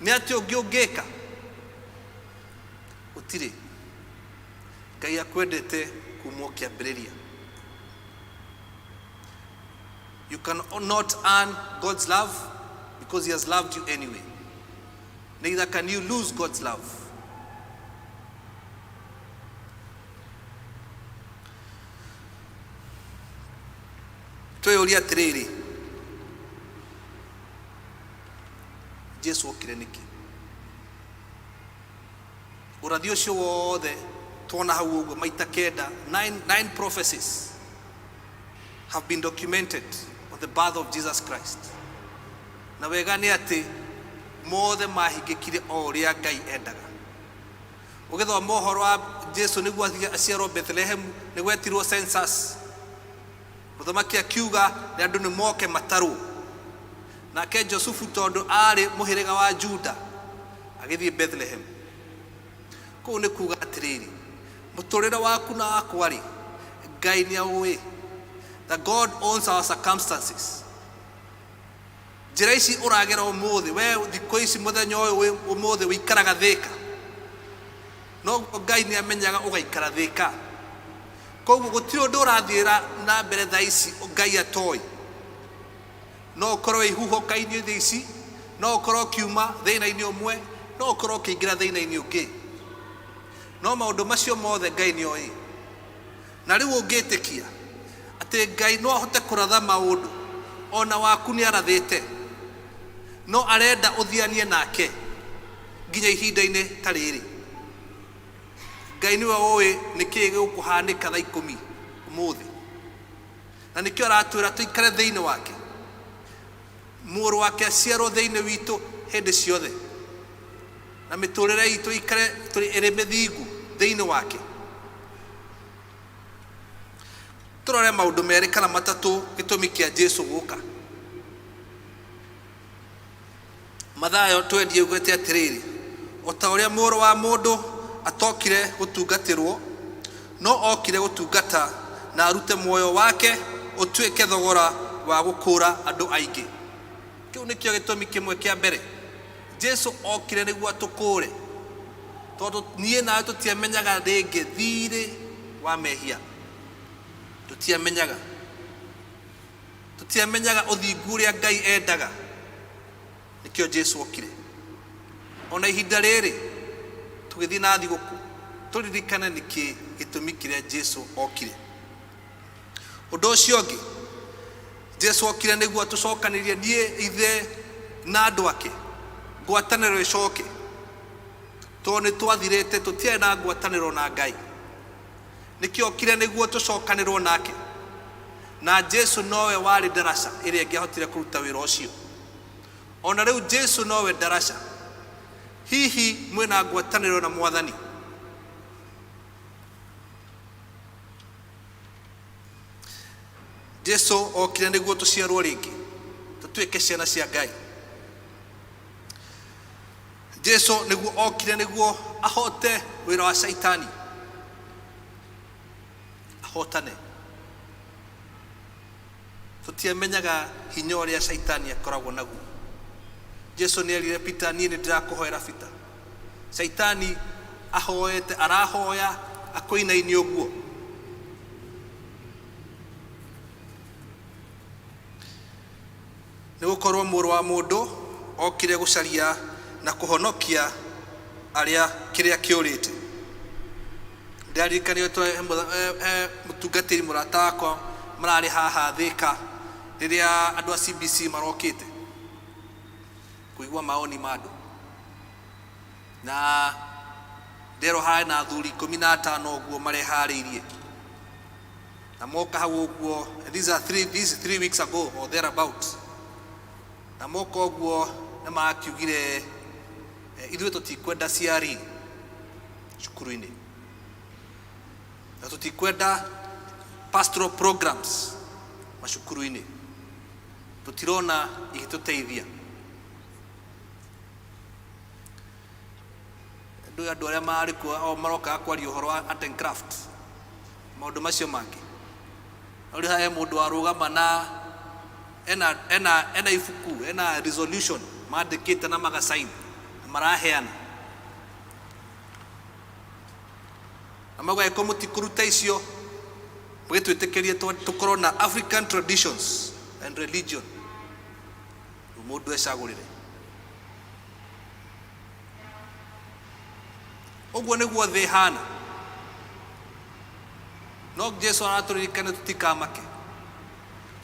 Nĩ atĩa ũngĩ ũngĩka? Gũtirĩ. Ngai akwendete kuma o kĩambĩrĩria. You can not earn God's love because he has loved you anyway. Neither can you lose God's love. Twĩyũrie atĩrĩrĩ, Jesu okire nĩkĩ? Ũrathi ũcio wothe tuona hau ũguo maita kenda, nine prophecies have been documented on the birth of Jesus Christ. Na wega nĩ atĩ mothe mahingĩkire o ũrĩa Ngai endaga. Ũgĩthoma ũhoro wa Jesu nĩguo athiĩ aciarwo Bethlehem, nĩ gwetirwo census. Mũthamaki akiuga nĩ andũ nĩ moke matarwo. Nake Josufu tondũ aarĩ mũhĩrĩga wa Juda agĩthiĩ Bethlehem. Kũu nĩ kuga atĩrĩrĩ, mũtũrĩre waku na wakwa rĩ, Ngai nĩ aũĩ. That God owns our circumstances. Njĩra ici ũragera ũmũthĩ, we thikũ ici mũthenya ũyũ ũmũthĩ ũikaraga Thĩka. Noguo Ngai nĩ amenyaga ũgaikara Thĩka. Koguo gũtirĩ ũndũ ũrathiĩra na mbere thaa ici Ngai atoĩ. No ũkorwo wĩ ihuhũka-inĩ thaa ici, no ũkorwo ũkiuma thĩna-inĩ ũmwe, no ũkorwo ũkĩingĩra thĩna-inĩ ũngĩ. No maũndũ macio mothe Ngai nĩ oĩ. Na rĩu ũngĩtĩkia atĩ Ngai no ahote kũratha maũndũ ona waku nĩ arathĩte, no arenda ũthianie nake nginya ihinda-inĩ ta rĩrĩ. Ngai nĩwe ũĩ nĩkĩĩ gĩgũkũhanĩka thaa ikũmi ũmũthĩ. Na nĩkĩo aratwĩra tũikare thĩinĩ wake. Mũrũ wake aciarwo thĩinĩ witũ hĩndĩ ciothe. Na mĩtũrĩre itũ ikare ĩrĩ mĩthingu thĩinĩ wake. Tũrore maũndũ merĩ kana matatũ gĩtũmi kĩa Jesu gũka. Mathayo 20 ugĩte atĩrĩrĩ, o ta ũrĩa mũrũ wa mũndũ atokire gũtungatĩrwo, no okire gũtungata na arute muoyo wake ũtuĩke thogora wa gũkũũra andũ aingĩ. Kĩu nĩkĩo gĩtũmi kĩmwe kĩa mbere. Jesu okire nĩguo atũkũũre, tondũ niĩ nawe tũtiamenyaga rĩngĩ thirĩ wa mehia. Tũtiamenyaga. Tũtiamenyaga ũthingu ũrĩa Ngai endaga. Nĩkĩo Jesu okire. Ona ihinda rĩrĩ tũgĩthiĩ na thigũkũ tũririkane nĩkĩ gĩtũmi kĩrĩa Jesu okire. Ũndũ ũcio ũngĩ, Jesu okire nĩguo atũcokanĩrie niĩ ithe na andũ ake, ngwatanĩro ĩcoke. Tondũ nĩ twathirĩte, tũtiarĩ na ngwatanĩro na Ngai. Nĩkĩo okire nĩguo tũcokanĩrwo nake. Na Jesu nowe warĩ ndaraca ĩrĩa ĩngĩahotire kũruta wĩra ũcio. Ona rĩu Jesu nowe ndaraca. Hihi mwĩna ngwatanĩro na Mwathani? Jesu okire nĩguo tũciarwo rĩngĩ, tũtuĩke ciana cia Ngai. Jesu nĩguo okire nĩguo ahote wĩra wa Shaitani, ahotane. Tũtiamenyaga hinya ũrĩa Shaitani akoragwo naguo. Jesu nĩ erire Peter, niĩ nĩ ndĩrakũhoera Peter. Shaitani ahoete, arahoya akũinainie ũguo. Nĩ gũkorwo mũrũ wa mũndũ okire gũcaria na kũhonokia arĩa kĩrĩa kĩũrĩte. Ndĩraririkanire he mũtungatĩri mũrata wakwa mararĩ haha Thĩka rĩrĩa andũ a CBC marokĩte kũigua maoni ma andũ. Na nderwo harĩ na athuri 15 ũguo mareharĩirie. Na moka hau ũguo, and these are three, these 3 weeks ago or thereabout. Na moka ũguo nĩ makiugire ithuĩ tũtikwenda CRE cukuru-inĩ. Na tũtikwenda pastoral programs macukuru-inĩ. Tũtirona igĩtũteithia. Ndũĩ andũ arĩa marĩ kuo o marokaga kwaria ũhoro wa art and craft, maũndũ macio mangĩ. No rĩu he mũndũ warũgama na ena, ena, ena ibuku, ena resolution mandĩkĩte na magasaini na maraheana. Na mauga angĩkorwo mũtikũruta icio, mũgĩtwĩtĩkĩrie tũkorwo na African traditions and religion. Rĩu mũndũ ecagũrĩre. Ũguo nĩguo thĩ ĩhana. No Jesu aratũririkania tũtikamake,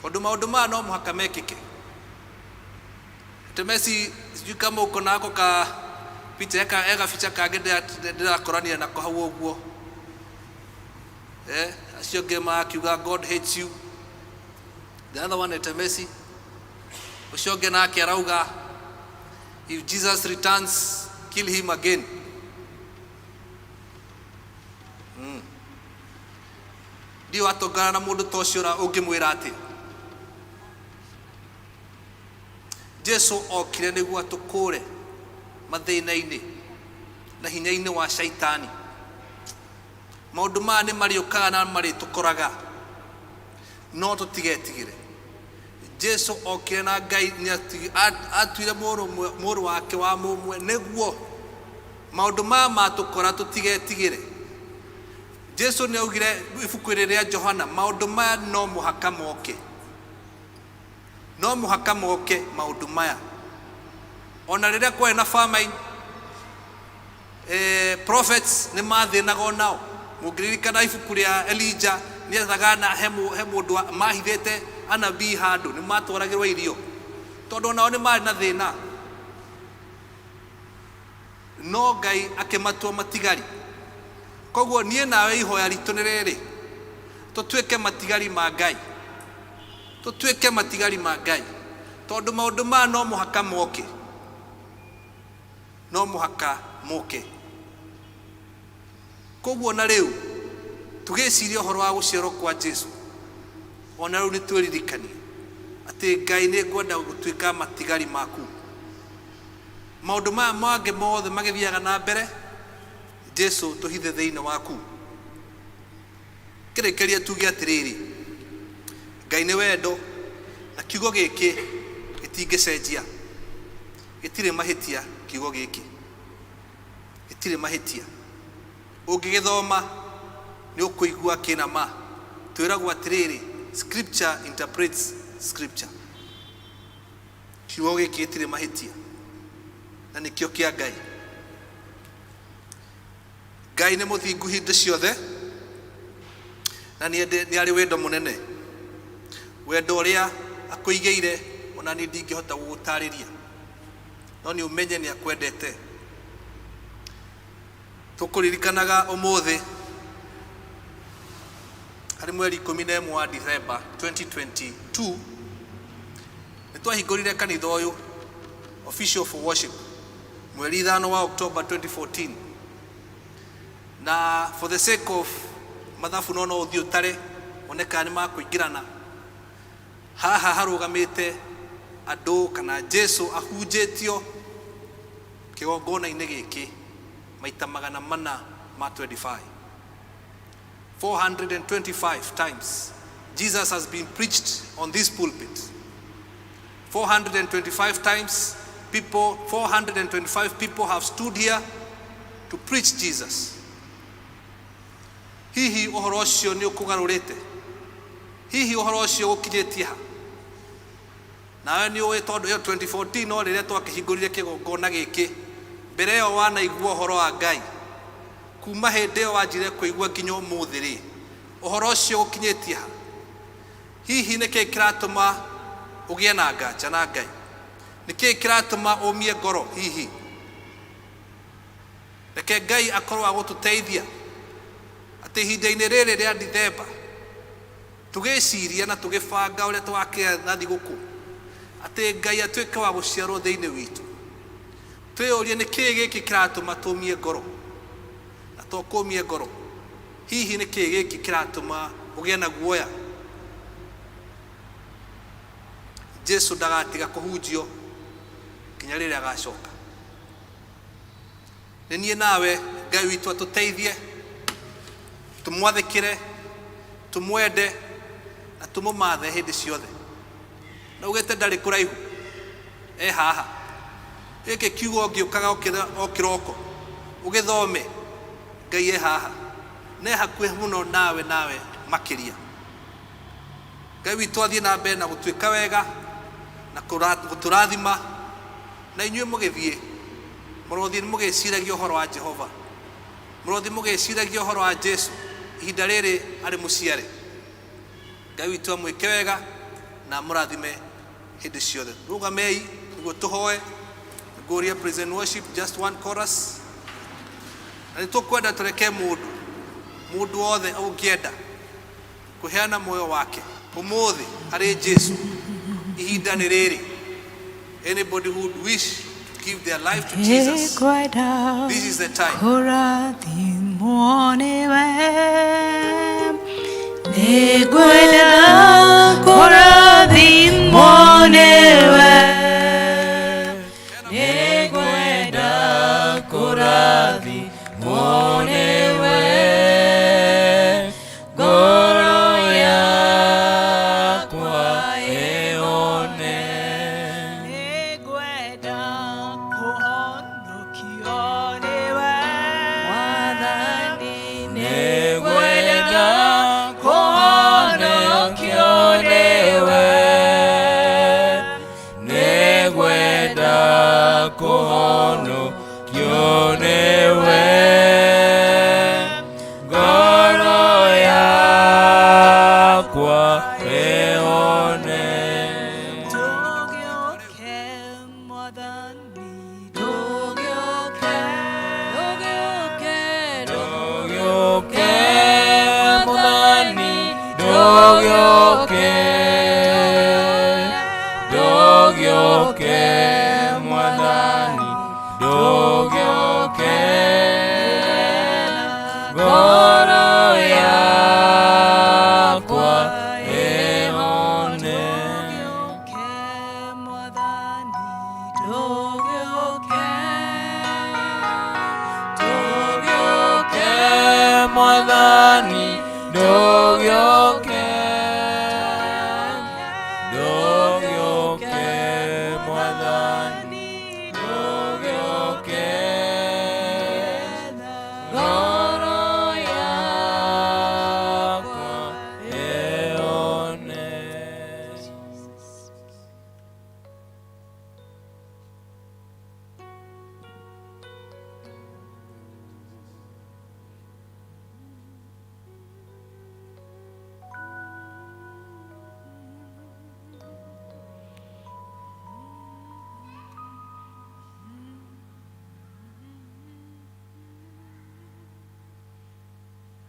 tondũ maũndũ maya no mũhaka mekĩke. Temesi, sijui kama uko nako ka picha eka ega ficha kangĩ ndĩrakorania nako hau ũguo. Eh, acio angĩ marakiuga God hates you. The other one Etemesi. Ũcio ũngĩ nake arauga if Jesus returns, kill him again. Ndiũ watũngana na mũndũ ta ũcio ũngĩmwĩra atĩa? Jesu okire nĩguo atũkũre mathĩna-inĩ na hinya-inĩ wa shaitani. Maũndũ maya nĩ marĩũkaga na marĩtũkoraga, no tũtigetigĩre. Jesu okire na Ngai atuire mũrũ wake wa mũmwe nĩguo maũndũ maya matũkora tũtigetigĩre. Jesu nĩ augire ibuku-inĩ rĩa Johana, maũndũ maya no mũhaka moke. No mũhaka moke maũndũ maya. Ona rĩrĩa kwarĩ na famine, prophets nĩ mathĩnaga onao. Mũngĩririkana ibuku rĩa Elijah, nĩ ethaga na he mũndũ mahithĩte anabii handũ, nĩ matwaragĩrwo irio. Tondũ onao nĩ marĩ na thĩna. No Ngai akĩmatua matigari. Koguo niĩ nawe ihoya ritũ nĩ rĩrĩ, tũtuĩke matigari ma Ngai. Tũtuĩke matigari ma Ngai. Tondũ maũndũ maya no mũhaka moke. No mũhaka moke. Koguo na rĩu tũgĩciria ũhoro wa gũciarwo kwa Jesu, ona rĩu nĩ twĩririkanie atĩ Ngai nĩ ngwenda gũtuĩka matigari maku. Maũndũ maya mangĩ mothe magĩthiaga na mbere, Jesu tũhithe thĩinĩ waku. Kĩrĩkĩrie tuge atĩrĩrĩ, Ngai nĩ wendo, na kiugo gĩkĩ gĩtingĩcenjia. Gĩtirĩ mahĩtia kiugo gĩkĩ. Gĩtirĩ mahĩtia. Ũngĩgĩthoma nĩ ũkũigua kĩna ma. Twĩragwo atĩrĩrĩ, scripture interprets scripture. Kiugo gĩkĩ gĩtirĩ mahĩtia, na nĩkĩo kĩa Ngai. Ngai nĩ mũthingu hĩndĩ ciothe, na nĩ arĩ wendo mũnene. Wendo ũrĩa akũigĩire ona niĩ ndingĩhota gũgũtarĩria, no nĩ ũmenye nĩ akwendete. Tũkũririkanaga ũmũthĩ harĩ mweri 11 wa December 2022, nĩ twahingũrire kanitha ũyũ official for worship mweri 5 wa October 2014. Na for the sake of mathabu no no ũthiĩ ũtare one kana nĩ makũingĩrana. Haha harũgamĩte andũ kana Jesu ahunjĩtio kĩgongona-inĩ gĩkĩ maita magana mana ma 25. 425 times Jesus has been preached on this pulpit. 425 times people, 425 people have stood here to preach Jesus. Hihi ũhoro ũcio nĩ ũkũgarũrĩte? Hihi ũhoro ũcio ũgũkinyĩtie ha? Nawe nĩ ũĩ tondũ ĩyo 2014 no rĩrĩa twakĩhingũrire kĩgongona gĩkĩ, mbere ĩyo wanaigua ũhoro wa Ngai. Kuma hĩndĩ ĩyo wanjire kũigua nginya ũmũthĩ rĩ, ũhoro ũcio ũgũkinyĩtie ha? Hihi nĩ kĩĩ kĩratũma ũgĩe na nganja na Ngai? Nĩ kĩĩ kĩratũma ũmie ngoro hihi? Reke Ngai akorwo agũtũteithia atĩ ihinda-inĩ rĩrĩ rĩa Dithemba tũgĩciria na tũgĩbanga ũrĩa tũgakĩa na thigũkũ, atĩ Ngai atuĩke wa gũciarwo thĩinĩ witũ. Twĩyũrie nĩ kĩĩ gĩkĩ kĩratũma tũmie ngoro, na to kũmie ngoro, hihi nĩ kĩĩ gĩkĩ kĩratũma ũgĩe na guoya? Jesu ndagatiga kũhunjio nginya rĩrĩa agacoka. Nĩ niĩ nawe Ngai witũ atũteithie, tũmwathĩkĩre, tũmwende na tũmũmathe hĩndĩ ciothe. Na ugĩte ndarĩ kũraihu, e haha. Gĩkĩ kiugo ũngĩũkaga o kĩroko ũgĩthome, Ngai e haha na e hakuhĩ mũno nawe nawe makĩria. Ngai witũ athiĩ na mbere na gũtuĩka wega na gũtũrathima, na inyuĩ mũgĩthiĩ mũrothiĩ mũgĩciragia ũhoro wa Jehova, mũrothiĩ mũgĩciragia ũhoro wa Jesu ihinda rĩrĩ arĩ mũciare. Ngai witũ amwĩke wega na amũrathime hĩndĩ ciothe. Rũgamei nĩguo tũhoe. Ngũria praise and worship, just one chorus. Na nĩ tũkwenda tũreke mũndũ mũndũ wothe ũngĩenda kũheana muoyo wake ũmũthĩ harĩ Jesu, ihinda nĩ rĩrĩ. Anybody who would wish to give their life to Jesus, this is the time. Kũrathimwo nĩwe, nĩngwenda kũrathimwo nĩwe, nĩngwenda kũrathimwo nĩwe, ngoro yakwa ĩhone. Nĩngwenda kũhonokio nĩwe, Mwathani, nĩngwenda kũhonokio nĩwe, nĩngwenda kũhonokio nĩwe, ngoro yakwa ĩhone. Tũgĩũke Mwathani, tũgĩũke, tũgĩũke, tũgĩũke Mwathani, tũgĩũke, tũgĩũke Mwathani, tũgĩũke, ngoro yakwa ĩhone. Tũgĩũke, tũgĩũke Mwathani, tũgĩũke, tũgĩũke Mwathani, tũgĩũke, ngoro yakwa ĩhone.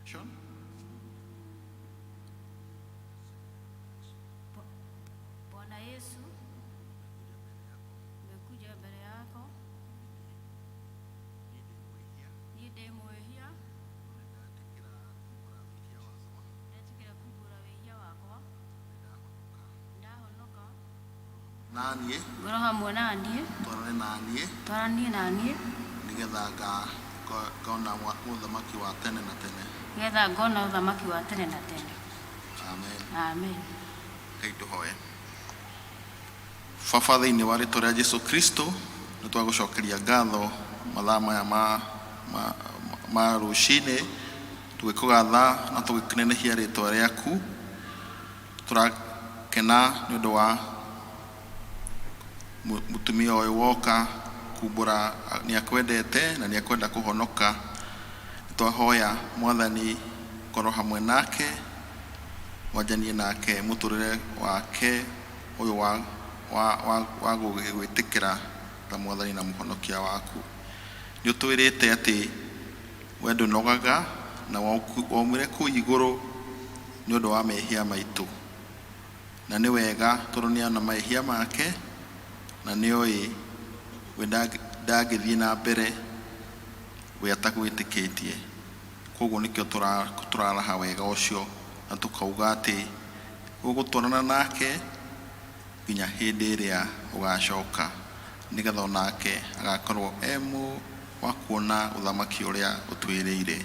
Sean? Bwana Yesu, nimekuja mbele yako. Niĩ ndĩ mwĩhia, ndetĩkĩra kumbũra wĩhia wakwa, ndahonoka. Naniĩ. Ngorwo hamwe na niĩ. Twarane naniĩ. Twaranie na niĩ. Nĩgetha ngona ũthamaki wa tene na tene. Nĩgetha ngona ũthamaki wa tene na tene. Amen. Amen. Ngai tũhoe. Baba, thĩinĩ wa rĩtwa rĩa Jesu Kristo, nĩ twagũcokeria ngatho mathaa maya ma rũcinĩ, tũgĩkũgatha na tũgĩkĩnenehia rĩtwa rĩaku. Tũrakena nĩ ũndũ wa mũtumia ũyũ woka kumbũra nĩ akwendete na nĩ akwenda kũhonoka. Nĩ twahoya Mwathani korwo hamwe nake, wanjanie nake mũtũrĩre wake ũyũ wa gwĩtĩkĩra ta Mwathani na Mũhonokia waku. Nĩ ũtwĩrĩte atĩ we ndũnogaga na waumire kũu igũrũ nĩ ũndũ wa mehia maitũ, na nĩ wega tondũ nĩ ona mehia make na nĩ oĩ we ndangĩthiĩ na mbere we atagwĩtĩkĩtie. Koguo nĩkĩo tũraraha wega ũcio na tũkauga atĩ ũgũtwarana nake nginya hĩndĩ ĩrĩa ũgacoka, nĩgetha onake agakorwo e Wa kuona ũthamaki ũrĩa ũtwĩrĩire.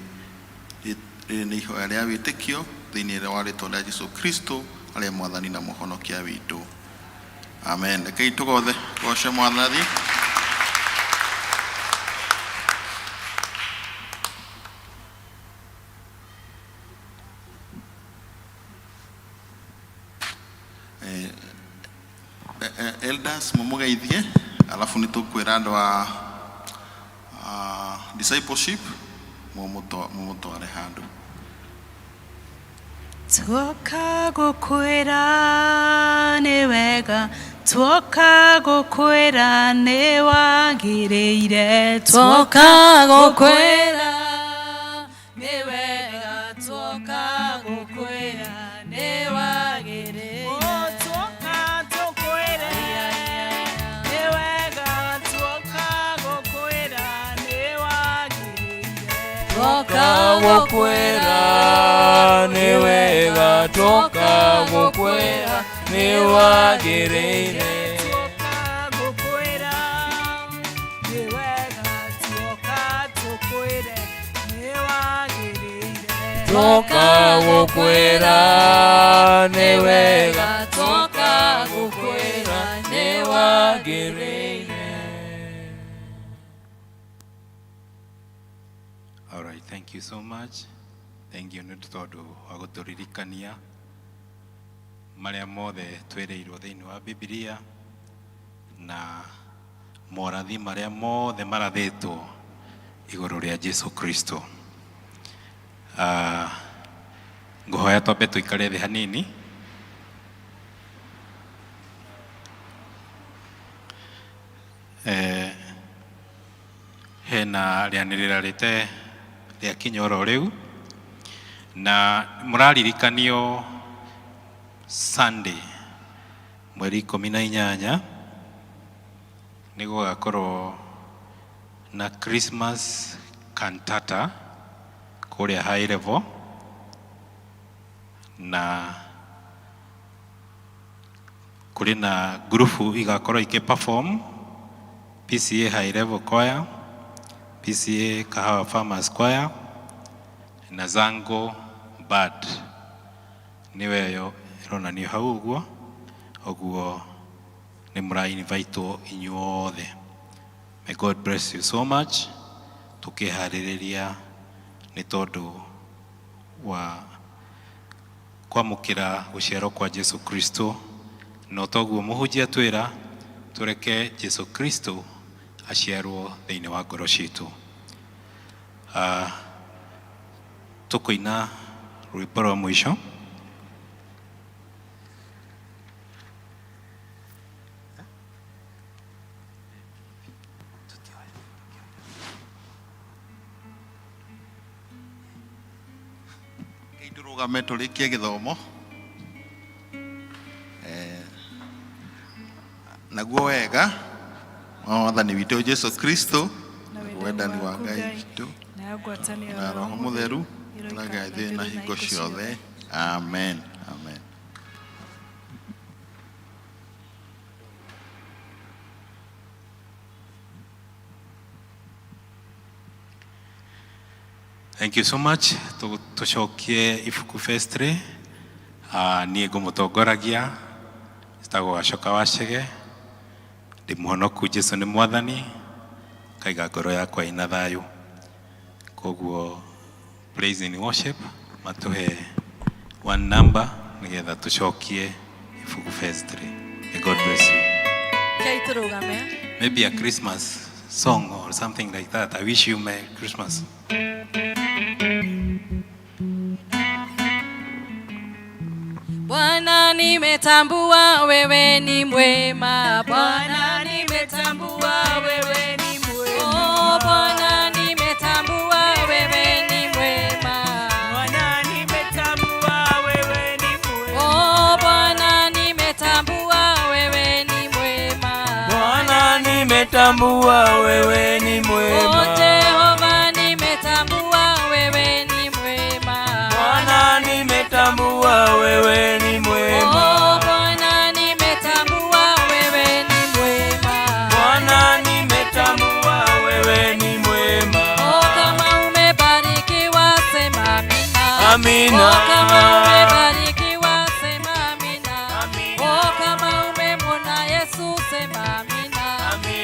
Rĩrĩ nĩ ihoya rĩa wĩtĩkio thĩinĩ wa rĩtwa rĩa Jesu Kristo arĩa mwathani na mũhonokia witũ. Amen. Rekei tũgothe goce mwathani. Elders mumugeithie, alafu nĩ tũkwĩra andũ a discipleship mumũtware handũ. Tuoka gũkwĩra nĩ wega, tuoka gũkwĩra nĩ wagĩrĩire. Tuoka gũkwĩra nĩ wega, tuoka gũkwĩra nĩ wagĩrĩire. Oh, tuoka tũkwĩre nĩ wega, tuoka gũkwĩra nĩ wagĩrĩire. Tuoka gũkwĩra nĩ wega, tuoka gũkwĩra nĩ wagĩrĩire. Tuoka gũkwĩra nĩ wega, tuoka tũkwĩre nĩ wagĩrĩire. Tuoka gũkwĩra nĩ wega, tuoka gũkwĩra nĩ wagĩrĩire. All right, thank you so much. Thank you nĩ tondũ wa gũtũririkania marĩa mothe twĩrĩirwo thĩinĩ wa Bibilia na morathi marĩa mothe marathĩtwo igũrũ rĩa Jesu Kristo. Ngũhoya twambe tũikare thĩ hanini. Hena rĩanĩrĩra rĩte rĩakinya oro rĩu na mũraririkanio Sunday mweri 18 nĩ gũgakorwo na Christmas cantata kũrĩa high level, na kũrĩ na ngurubu igakorwo ikĩ perform: PCA High Level Choir, PCA Kahawa Farmers Choir na Zango Band. Nĩwe ĩyo ĩronanio hau ũguo. Ũguo nĩ mũra invitwo inyuothe. May God bless you so much. Tũkĩharĩrĩria nĩ tondũ wa kwamũkĩra gũciarwo kwa Jesu Kristo, no toguo mũhunjia twĩra tũreke Jesu Kristo aciarwo thĩinĩ wa ngoro citũ. Tũkũina rwĩmbo rwa mũico. Rekei tũrũgame tũrĩkie gĩthomo. Naguo wega wa mwathani witũ Jesu Kristo, naguo wendani wa Ngai witũ nayo ngwatanĩro na Roho Mũtheru ĩroikara ithuĩ na hingo ciothe. Amen, amen. Thank you so much. Tũcokie ibuku firstly. Niĩ ngũmũtongoragia njĩtagwo Gacoka wa Chege, ndĩ mũhonoku. Jesu nĩ mwathani, kaiga ngoro yakwa ĩna thayũ. Koguo praise and worship matũhe one number nĩgetha tũcokie ibuku firstly. May God bless you. Rekei tũrũgame. Maybe a Christmas song or something like that. I wish you Merry Christmas. Bwana, nimetambua wewe ni mwema. Bwana, nimetambua wewe ni mwema. Oh, Bwana, nimetambua wewe ni mwema. Bwana, nimetambua wewe ni mwema. Oh, Bwana, nimetambua wewe ni mwema. Bwana, nimetambua wewe ni Oh, mwema. Jehova, nimetambua wewe ni mwema. Bwana, nimetambua wewe ni mwema. Oh, Bwana, nimetambua wewe ni mwema. Bwana, nimetambua wewe ni mwema. Amina. Oh, kama umebarikiwa sema amina. Oh, kama umemwona Yesu sema amina.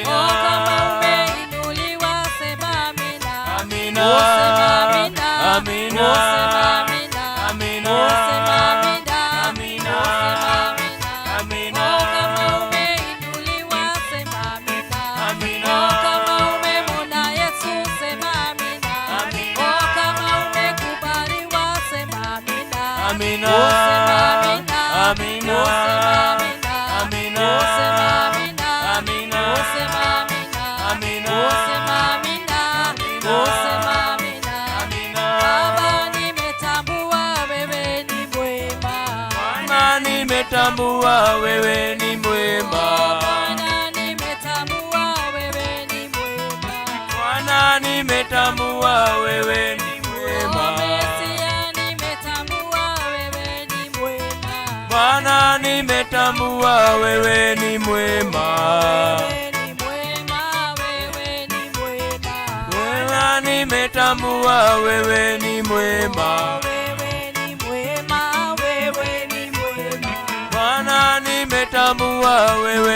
Oh, kama umeinuliwa sema amina. Amina. Oh, sema amina. Amina. Oh, sema amina. Amina. Oh, sema amina. Amina. Oh, sema amina. Amina. Oh, kama umeinuliwa sema amina. Amina. Oh, kama umemwona Yesu sema amina. Oh, kama umekubaliwa sema amina. Amina. Oh, sema amina. Amina. Oh, sema amina. Amina. Oh, sema amina. Amina. Oh, sema amina. Amina. Oh, sema amina. Oh, sema amina. Baba, nimetambua wewe ni mwema. Bwana nimetambua wewe ni mwema. Bwana, nimetambua wewe ni mwema. Bwana nimetambua wewe ni mwema. Mesia, nimetambua wewe ni mwema. Bwana nimetambua wewe ni mwema. Wewe ni mwema, wewe ni mwema. Bwana nimetambua wewe ni mwema. Wewe ni mwema, wewe ni mwema. Bwana nimetambua wewe